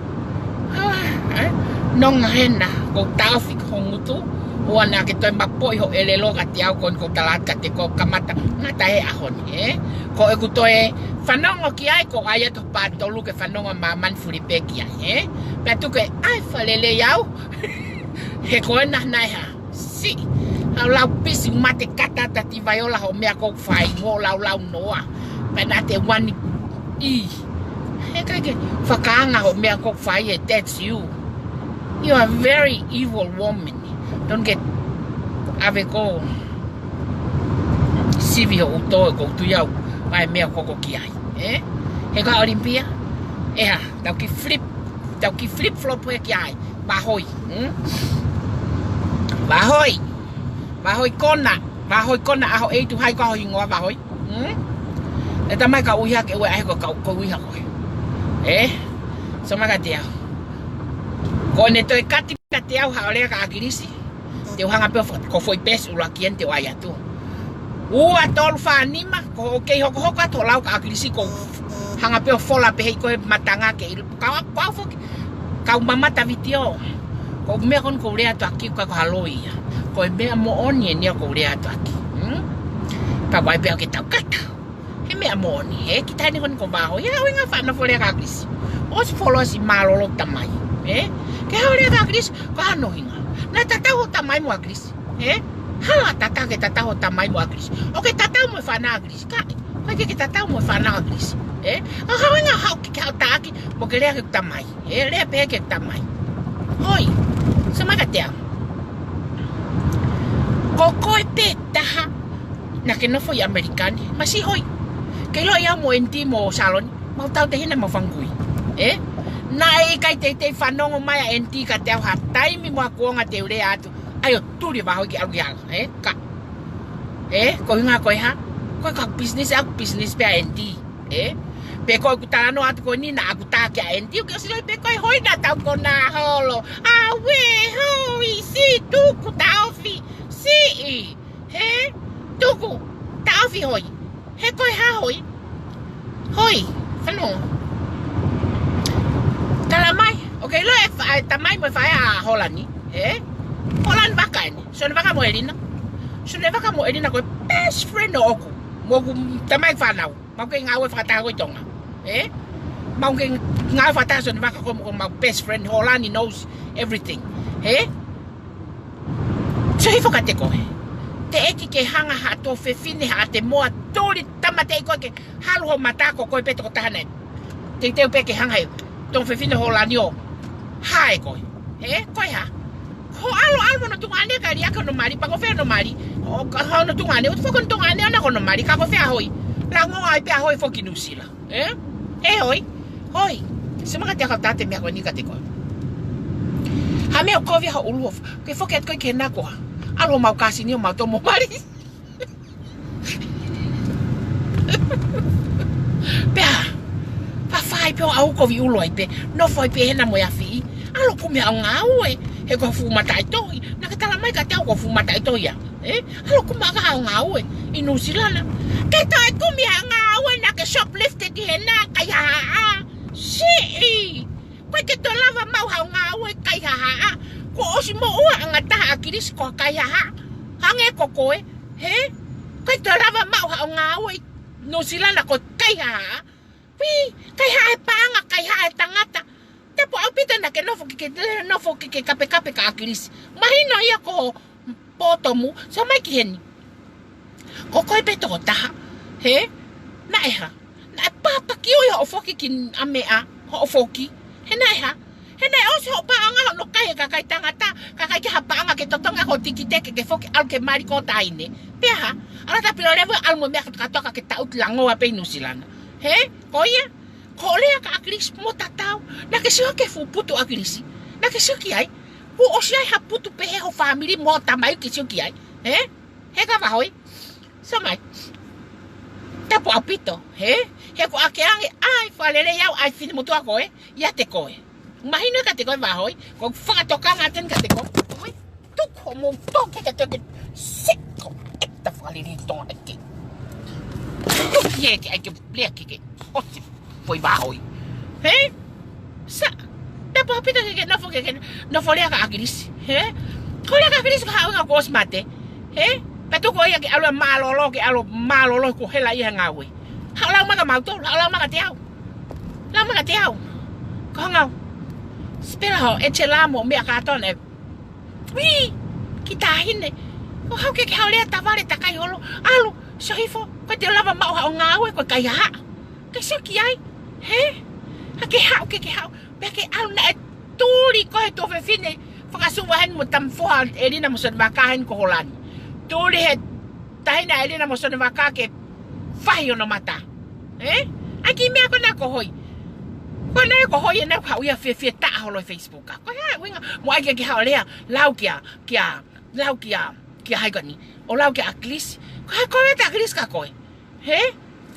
ʻAi, ʻai. Nonga hena, ʻoku ou taofi ki ho ngutu. ʻOua naʻa ke toe mapoʻi ho ʻelelo kiate au ko eni ʻoku ou tala atu kiate koe kamata. Ngata he ʻaho ni, ē? Ko ʻeku toe fanongo ki ai, ʻoku ʻai atu pā tolu ke fanongo māmani fulipē ki ai, ē? Pea tuku e ʻai fai lelei au. He ko ena naʻe hā. Siʻi, ʻalu ʻo lau pisi mate kata ʻa Tati Vaiola hoʻo meʻa ʻoku fai mo laulau noa. Pea naʻa te wani ʻi. He ʻikai ke fakaanga hoʻo meʻa ʻoku fai ē, that's you. You are a very evil woman. Don't get ʻave ko sivi hoʻo toe ʻoku ou tui au. ʻAi meʻa ʻoku ke ki ai. Ē? He ka Olympia? ʻE hā, tau kiʻi flip, tau kiʻi flip flop he ki ai. Vahoi. Hmm? Vahoi. Vahoi kona. Vahoi kona ʻaho ʻeitu hai ko ʻaho hingoa Vahoi. Hmm? ʻE tamai ka ui hake ue ahe ko ka ui hake. Ē? So mai kiate au. Ko ʻene toe kati kiate au haʻo lea ka ʻAkilisi. Te u hanga pē ʻo fo-, ko e foʻi peesi ʻuluaki eni te u ʻai atu. Ua, tolu, fā, nima, ko e kei hokohoko atu hoʻo lau kia ʻAkilisi, ko e hanga pē ʻo fola pehē ko e matanga ke ʻilo. Kau, kau foki, kau mamata vitiō. Ko e meʻa ko eni ʻoku ou lea atu ʻaki, ʻikai ko ha loi ia. Ko e meʻa moʻoni eni ʻoku ou lea atu ʻaki. Hmm? Pea ʻoku ʻai pē ʻo ke tau kata. He meʻa moʻoni, he kita ni ko eni ko Vāhoi, he ʻuhinga faʻa nofo lea kia ʻAkilisi. ʻOsi fola ʻosi mālōlō tamai, he? Ke haʻu lea kia ʻAkilisi, ko e hā hono ʻuhinga? Naʻe tatau hoʻo tamai mo ʻAkilisi, he? Hala tatau ke tatau hoʻo tamai mo ʻAkilisi. ʻOku ke tatau mo e fānau ʻa ʻAkilisi, ka, ʻikai ke ke tatau mo e fānau ʻa ʻAkilisi, he? Ka ko e hā hono ʻuhinga haʻu ke ke haʻu ʻo taki, mo ke lea ki heʻeku tamai. He lea pē ki heʻeku tamai. Hoi, sio mai kiate au. Ko koe pē taha naʻa ke nofo ʻi ʻAmelika ni. Masiʻi hoi. Ke ʻilo ʻi au mo Andy mo Saloni, mau tautehina mo fanga kui. He? Naʻe ʻikai teitei fanongo mai ʻa Andy kiate au ha taimi mo ha kuonga te u lea atu, ʻai ʻo tuli Vāhoi ke ʻalu ki hala. He? Ka. He? Ko e ʻuhinga ko e hā? Ko e ka business ʻaʻaku, business pē ʻa Andy. He? Pe ko ʻeku talanoa atu ko eni naʻa ku tā kia Andy, ʻoku ke ʻosi loi pē ko e hoi naʻa tau konā holo. Auē, hoi, siʻi, tuku, taʻofi, siʻi. He? Tuku, taʻofi hoi. He ko e hā hoi? Hoi, fanongo. Tala mai, ʻoku ke ʻilo e fa-, e tamai mo e faʻē ʻa Holani, he? Holani Vaka eni, Sione Vaka mo ʻElina. Sione Vaka mo ʻElina ko e best friend ʻoʻoku, mo ʻeku tamai fānau. Mau kei ngāue fakataha ko ē ʻi Tonga. He? Mau kei ngāue fakataha Sione Vaka ko, ko mau best friend, Holani knows everything. He? Sio hifo kiate koe. Teʻeki ke hanga ha tuofefine, ha ʻatemoa, tuli tāmateʻi koe ke halu ho mata ko koe pē tokotaha naʻe teuteu pē ke hanga he tuofefine Holani ʻo hā ʻe koe. He? Ko e hā? Ko hoʻo ʻalu, ʻalu mo hono tuongaʻane kae liʻaki hono mali, pea ko fē hono mali? ʻO ka hono tuongaʻane, ʻoku foki hono tuongaʻane ʻana ko hono mali, ka ko fē ʻa hoi? Langoa ai pē ʻa hoi foki Nuʻusila. He? He hoi? Hoi. Sio mai kiate au, ka u tā atu e meʻa ko eni kiate koe. Ha meʻa ʻoku kovi ai ho ʻulu ʻo f-, ke foki atu koe ki hena ko e hā? ʻAlu homau kāsini ʻo mau toʻo mo mali. Pea, fa fai pē ʻo ʻau kovi ʻulu ai pē, nofo ai pē hena mo e afi. ʻAlu kumi haʻo ngāue, he ko e fuʻu mataʻitohi, naʻa ke tala mai kiate au ko e fuʻu mataʻitohi ia. He? ʻAlu kumi haʻo ngāue ʻi Nuʻusila na. Ke toe kumi haʻo ngāue naʻa ke shoplift ki hena kaihaʻa. Siʻi. ʻIkai ke toe lava maʻu haʻo ngāue kaihaʻa. Kuo ʻosi moʻua ʻa e ngataʻanga ʻa ʻAkilisi ko e kaihaʻa. Hangē ko koe. He? ʻIkai ke toe lava maʻu haʻo ngāue ʻi Nuʻusila na ko e kaihaʻa. Ui, kaihaʻa e paʻanga, kaihaʻa e tangata. Tapu ʻaupito naʻa ke nofo ke ke, nofo ke ke kapekape kia ʻAkilisi. Mahino ia ko e pōtomu, sio mai ki heni. Ko koe pē tokotaha, he? Naʻe hā? Naʻe pāpaki ui hoʻo foki ki ʻAmea, hoʻo foki. He naʻe hā? He naʻe ʻosi hoʻo paʻanga hono kai he kakai tangata, kakai ke ha paʻanga ke totongi ho tikite ke ke foki ʻalu ke mali ko e taʻahine. Pea hā? ʻAlu atu pē ʻo lele ʻalu mo e meʻa kātoa ka ke taʻutu langoa pē ʻi Nuʻusila na. He? Ko ia? Ko e lea kia ʻAkilisi mo tatau. Naʻa ke sio ki he fuʻu putu ʻa ʻAkilisi. Naʻa ke sio ki ai. Kuo ʻosi ʻi ai ha putu pehē ho fāmili mo e tamai ke sio ki ai. He? He ka Vāhoi. Sio mai. Tapu ʻaupito. He? He ko ʻeku ʻai ange, ʻai fakalelei au, ʻai finemotuʻa koe, ʻiate koe. Mahino kiate koe Vāhoi, ko e fakatokanga ʻeni kiate koe. Ui, tuku hoʻomou toke kiate koe ke siko, ʻeta fakalelei Tonga ʻeke. Tuku ia ke ʻai ke lea ke ke. ʻOsi, foʻi Vāhoi. He? Sio, tapu ʻaupito ke ke nofo ke ke nofo lea kia ʻAkilisi. He? Ko e lea kia ʻAkilisi ko e ʻuhinga kuo ʻosi mate. He? Pea tuku ia ke ʻalu ʻo mālōlō, ke ʻalu ʻo mālōlō ko e hela ia he ngāue. Haʻu ʻo lau mai kia mautolu, haʻu ʻo lau mai kiate au. Lau mai kiate au. Ko e hā hoʻo ngāue? Spela ho, e tela mo e meʻa kātoa ē. Ui, kiʻi taʻahine. ʻOku haʻu ke ke haʻu ʻo lea tavale takai holo. ʻAlu, sio hifo, ʻikai te u lava maʻu haʻo ngāue ko e kaihaʻa. Ke sio ki ai. He? Ka ke haʻu, ke ke haʻu. Pea ke ʻalu naʻe tuli koe he tuofefine. Fakasuva heni mo e tama foha ʻElina mo Sione Vaka heni ko Holani. Tuli he taʻahine ʻElina mo Sione Vaka ke fahi hono mata. He? ʻAi kiʻi meʻa ko ena ko hoi. Ko ena ko hoi ena ʻoku haʻu ia fiefia taʻaholo he Facebook. Ko e hā e ʻuhinga? Mo ʻai ke ke haʻu ʻo lea, lau kia, kia, lau kia, kia hai ko eni. ʻO lau kia ʻAkilisi. Ko hai koe ʻa ʻAkilisi kia koe? He?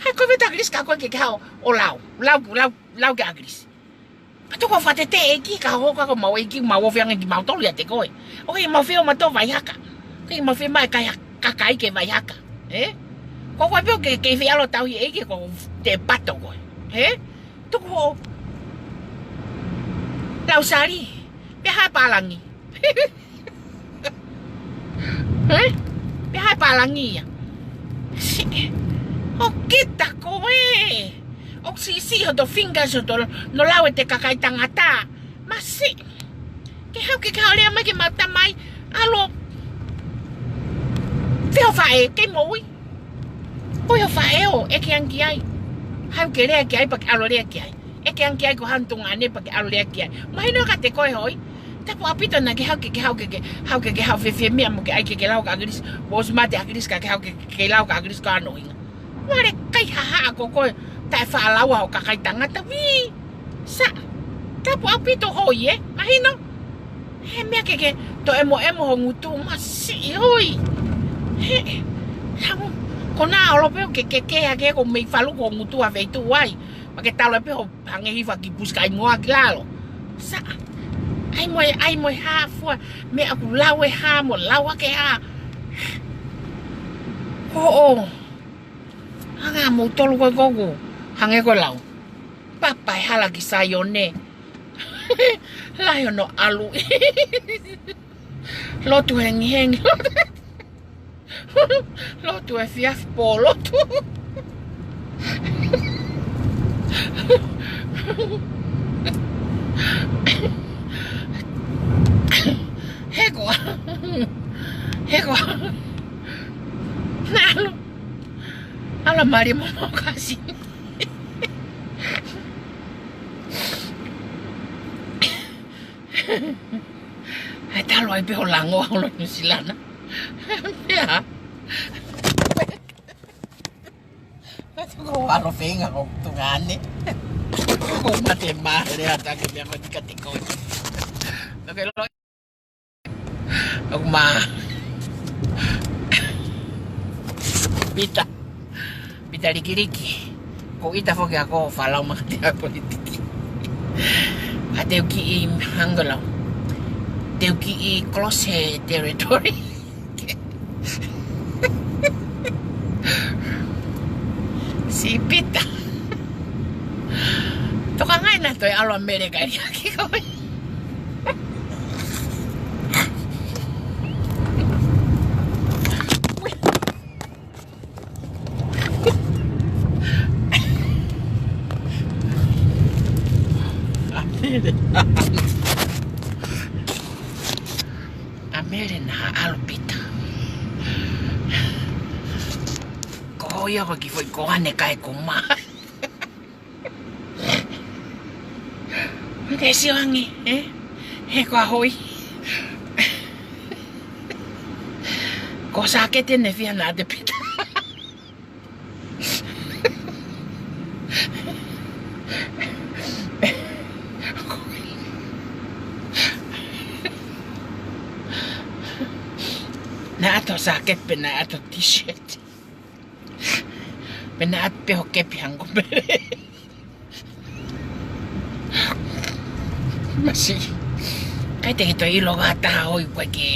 Hai koe ʻa ʻAkilisi kia koe ke ke haʻu ʻo lau. Lau, lau, lau kia ʻAkilisi. Pea tuku ʻo fakatete ʻEiki, ka hoko ko mau ʻEiki, mau ofi ange kimautolu ʻiate koe. ʻOku ʻikai mau fie ʻo mautolu vaihaka. ʻOku ʻikai mau fie mai kai ha-, kakai ke vaihaka. Ē? Ko koe pē ʻoku ke, ke fie ʻalu ʻo tauhi ʻEiki ko te pato koe. Ē? Tuku hoʻo lau sali. Pea hā e pālangi. Ē? Pea hā e pālangi ia. Siʻi. ʻO kita koe. ʻOku siʻisiʻi hoto fingers hoto no lau ʻete kakai tangata. Masiʻi. Ke haʻu ke ke haʻu lea mai ke mau tamai. ʻAlu. Te ho faʻē, ke moʻui. Ko ho faʻē ʻoku ʻeke ange ki ai. Haʻu ke lea ki ai, pea ke ʻalu lea ki ai. ʻEke ange ki ai ko hano tuongaʻane pea ke ʻalu lea ki ai. Mahino kiate koe hoi. Tapu ʻaupito naʻa ke haʻu ke, ke haʻu ke, ke haʻu ke, ke haʻu fiefia meʻa mo ke ʻai ke, ke lau ka ʻAkilisi. Kuo ʻosi mate ʻAkilisi ka ke haʻu ke, ke, ke lau ka ʻAkilisi ko hano hinga. Vale kai hahaʻa ko koe. Taʻe faʻa lau ʻa ho kakai tangata vī. Sa. Tapu ʻaupito hoi ē. Mahino. He meʻa ke, ke toe ʻemoʻemo ho ngutu masiʻi hoi. He. Hamu. Ko naʻa ʻolo pē ʻo ke, ke, ke, ke, ko mei falu ko ngutu ʻa feituʻu ai. Pea ke talo pē ho hangē hifo ki pusi kai moa ki lalo. Sa. ʻAi mo e, ʻai mo e hā fua. Meʻa ʻoku lau e hā mo lau ake hā. Ko ʻo. Hanga mo tolu ko e koku. Hangē ko e lau. Papa e hala ki Saione. Lahi hono ʻalu. Lotu hengihengi. Lotu efiafi pō lotu. He koā. He koā. Naʻa ʻalu. ʻAlu mālie mo mau kasi. He talu ai pē ho lango ʻa ho lo Nuʻu Sila na. Pea. Ko ʻalu feinga ko tuongaʻane. Ko mate mā lea ta ke meʻa ko tika tiko. Oke lo. ʻOku ma. Pita. Pita likiliki. Ko ʻita foki ʻa ko falau makatea politiki. A te u kiʻi hangolo. Te u kiʻi cross he territory. Si Pita. Tokangaʻi naʻa toe ʻalu ʻa Mele kai liaki koe. ʻA Mele. ʻA Mele naʻa ʻalu Pita. Ko ia ko ki foʻi ko ane kai ko mā. Te sio ange, ē? He ko a hoi. Ko sākete ne fia naʻa te Pita. Naʻa to sākete pē naʻa to t-shirt. Pea naʻa pē ho kepi hangē ko Mele. Masiʻi. ʻIkai te ke toe ʻilo ka taha hoi ko e ke.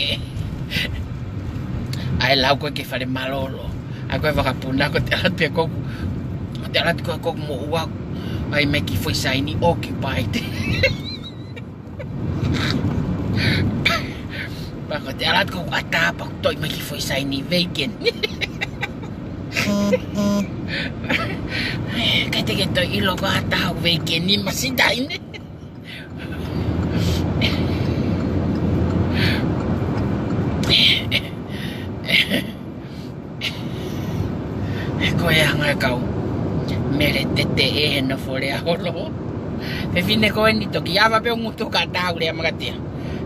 ʻAi lau ko e ke fale mālōlō. ʻAi ko e vakapuna ko te ʻalu pē ko. Ko te ʻalu ko e ko mo ua. ʻAi mei ki foʻi saini occupied. Pea ko te ʻalu ko ʻata pea ko toi mai ki foʻi saini vacant. ʻIkai te ke toe ʻilo ko ʻata ho vacant ni masiʻi taine. Ko e anga e kau. Mele tete ʻe he nofo lea holo. Fefine ko eni toki ava pē ʻo ngutu ka tau lea makatea.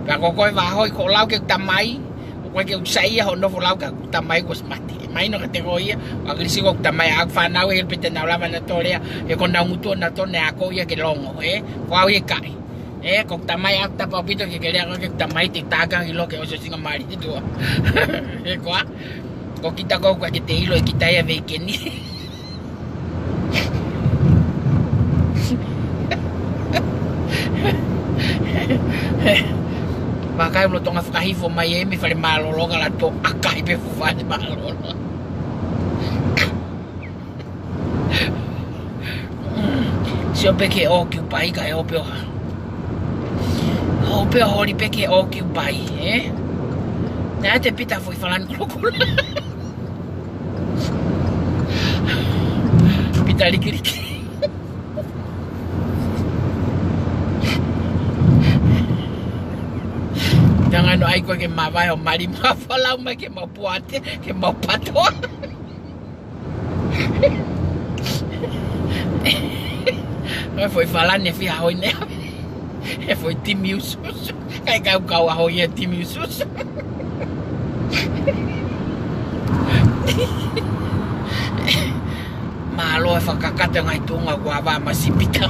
Pea ko koe vā hoi ko lau ke tamai. Ko koe ke u saiʻia hoʻo nofo lau ka tamai ko smart. Mahino kiate koe ia. ʻAkilisi ko tamai ʻa fānau ʻe pete nau lava na tō lea. He ko nau ngutu na tō ne ako ia ke longo. Ē? Ko au ia kai. Ē, ko tamai ʻa tapu ʻaupito ke ke lea ko ke tamai te taka ʻilo ke ʻosi ʻosinga mali te tua. Ē, ko a. Ko kita ko kua ke te ʻilo ʻe kita ia vacant ni. Vakai lolotonga fakahifo mai e mei fale mālōlō ka lato ʻakahi pē fuʻu fale mālōlō. Sio pē ke ʻoku pai ka e ʻo pē ʻo ha. ʻO pē ʻo holi pē ke ʻoku pai, ē? Naʻe ʻiate Pita foʻi falani kulokula. Pita likiliki. Tangano ai koe ke mavae ʻo mali mafalau mai ke mau puate, ke mau patoa. Ko e foʻi falani ʻe fiha hoi ne. ʻE foʻi timi ususu. Kai kau kau a hoi e timi ususu. Mālō e fakakakato e ngaahi tuʻunga kuo ava masi Pita.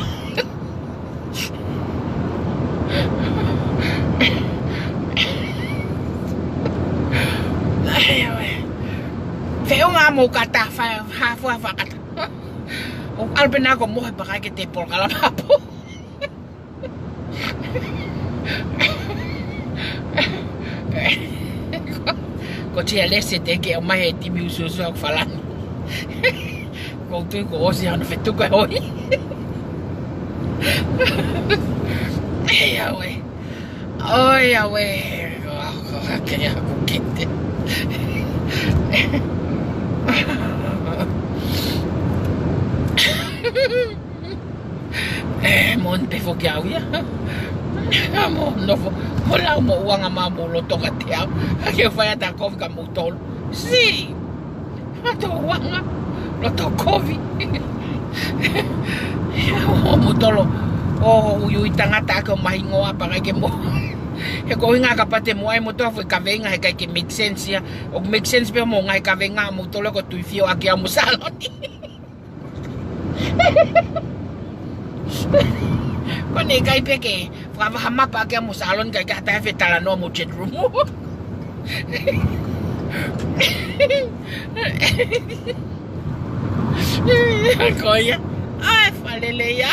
Ai, ʻaue. Feʻunga mo kata fa-, ha fua fakata. ʻOku ʻalu pē naʻa ko mohe pakai ke te polokalama po. Ko tia lese te ke ʻomai he timi ususu ʻoku falani. Ko tui ko ʻosi hano fetuka hoi. Ai, ʻaue. Oi, ʻaue. Ke aku kete. E, mo te foki au ia. Mo nofo, mo lau mo uanga ma mo loto ka te au. Ke fai ata kovi ka mo tolu. Si. Ato uanga. Loto kovi. O mo tolo. O uiui tangata ke o mahingoa pakai ke mo. He ko inga ka pate mo ai mo toa foʻi kaveinga he kai ke make sense ia. ʻOku make sense pē mo ngai kaveinga mo tolo ko tui fio ake au mo saloni. Ko ne kai pē ke fakavaha mapa ake mo saloni kai ke hata he fetalanoa mo chat room. Ko ia. Ai, falele ia.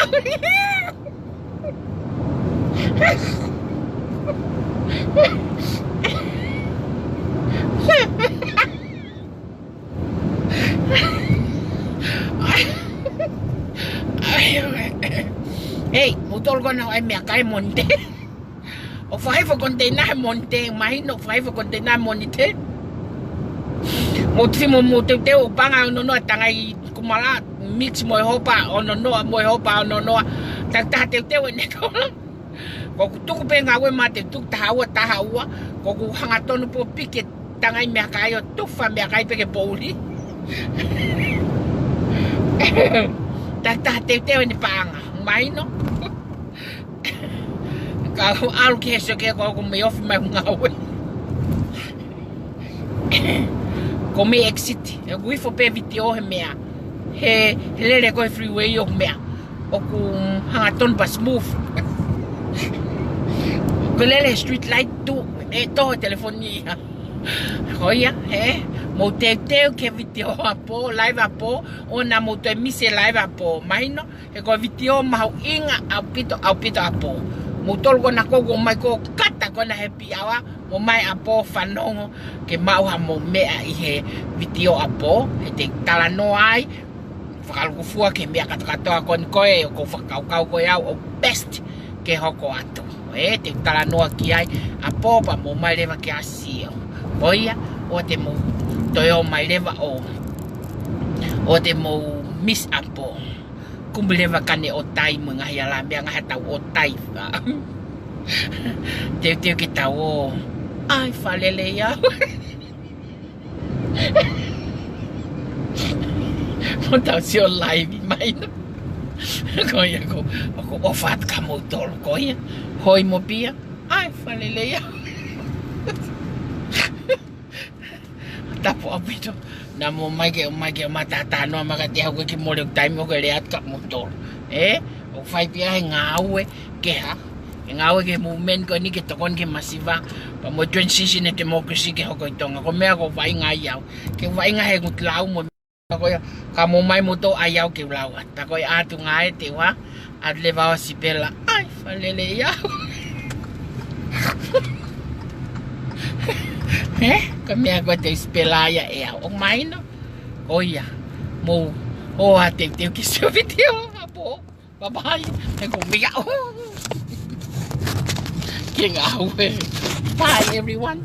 Hei, mo tolo ko na ai meʻakai Monite. ʻO fai fo konteina he Monite, mahino fai fo konteina Monite. Mo te mo mo teuteu ʻo panga ʻo nonoa tangai kumala mix mo e hopa ʻo nonoa mo e hopa ʻo nonoa. Takitaha teuteu ʻene kola. Ko ʻeku tuku pē ngāue ma te tuku taha ua, taha ua. Ko ʻeku hangatonu po pike tangai meʻakai ʻo tufa meʻakai pē ke pouli. Takitaha teuteu ʻene paʻanga. Mahino. Ka ʻalu ki he sio ke ko ʻeku mei ofi mai ngāue. Ko mei exit. ʻOku ifo pē vitiō he meʻa. He, he lele ko e freeway ʻoku meʻa. ʻOku hangatonu pa smooth. Ko lele street light tu. E toho telefoni ia. Ko ia, he. Mo teuteu ke vitiō ʻapo, live ʻapo. ʻO na mo te misi live ʻapo. Mahino. He ko e vitiō mahuʻinga ʻaupito, ʻaupito ʻapo. Mo tolo ko na ko ko mai ko kata ko na he piawa, mo mai ʻapo fanongo, ke maʻu ha mo meʻa ʻi he vitiō ʻapo, he te talanoa ai, fakalukufua ke meʻa katokatoa ko ni ko e, ko fakakaukau ko e au, ʻo best ke hoko atu. E te talanoa ki ai, ʻapo pa mo mai leva ke asio. Ko ia, ʻo te mo, toyo mai leva ʻo, ʻo te mo miss ʻapo. Kumi leva kane ʻo tai mo e ngaahi ala meʻa ngaahi tau ʻo tai fa. Teuteu ke tau ō. Ai, falele ia. Mo tau sio live mai no. Ko ia ko, ko ʻofa atu ka mo tolo ko ia. Hoi mo pia. Ai, falele ia. Tapu ʻaupito. Na mo mai ke, mai ke, ma tata no ma ka te hau ke mole taimi ʻo ke lea atu ka mo tolo. E, ʻo fai pia he ngāue ke ha. He ngāue ke movement ko ni ke tokoni ke masiva. Pa mo transition e democracy ke hoko ʻi Tonga. Ko meʻa ko fai ngai au. Ke fai ngai he ngut lau mo ko ia, ka mo mai mo tō ai au ke lau atu. Ta ko ia atu ngai te wa, atu leva ʻo Sipela. Ai, falele ia. He? Ko e meʻa ko e te spela ia e au. ʻOku mahino? ʻOiauē. Mou ō ā teuteu ki siʻo vitiō. Ā pō. Bye bye. He ko e meʻa ʻo. Ke ngāue. Bye everyone.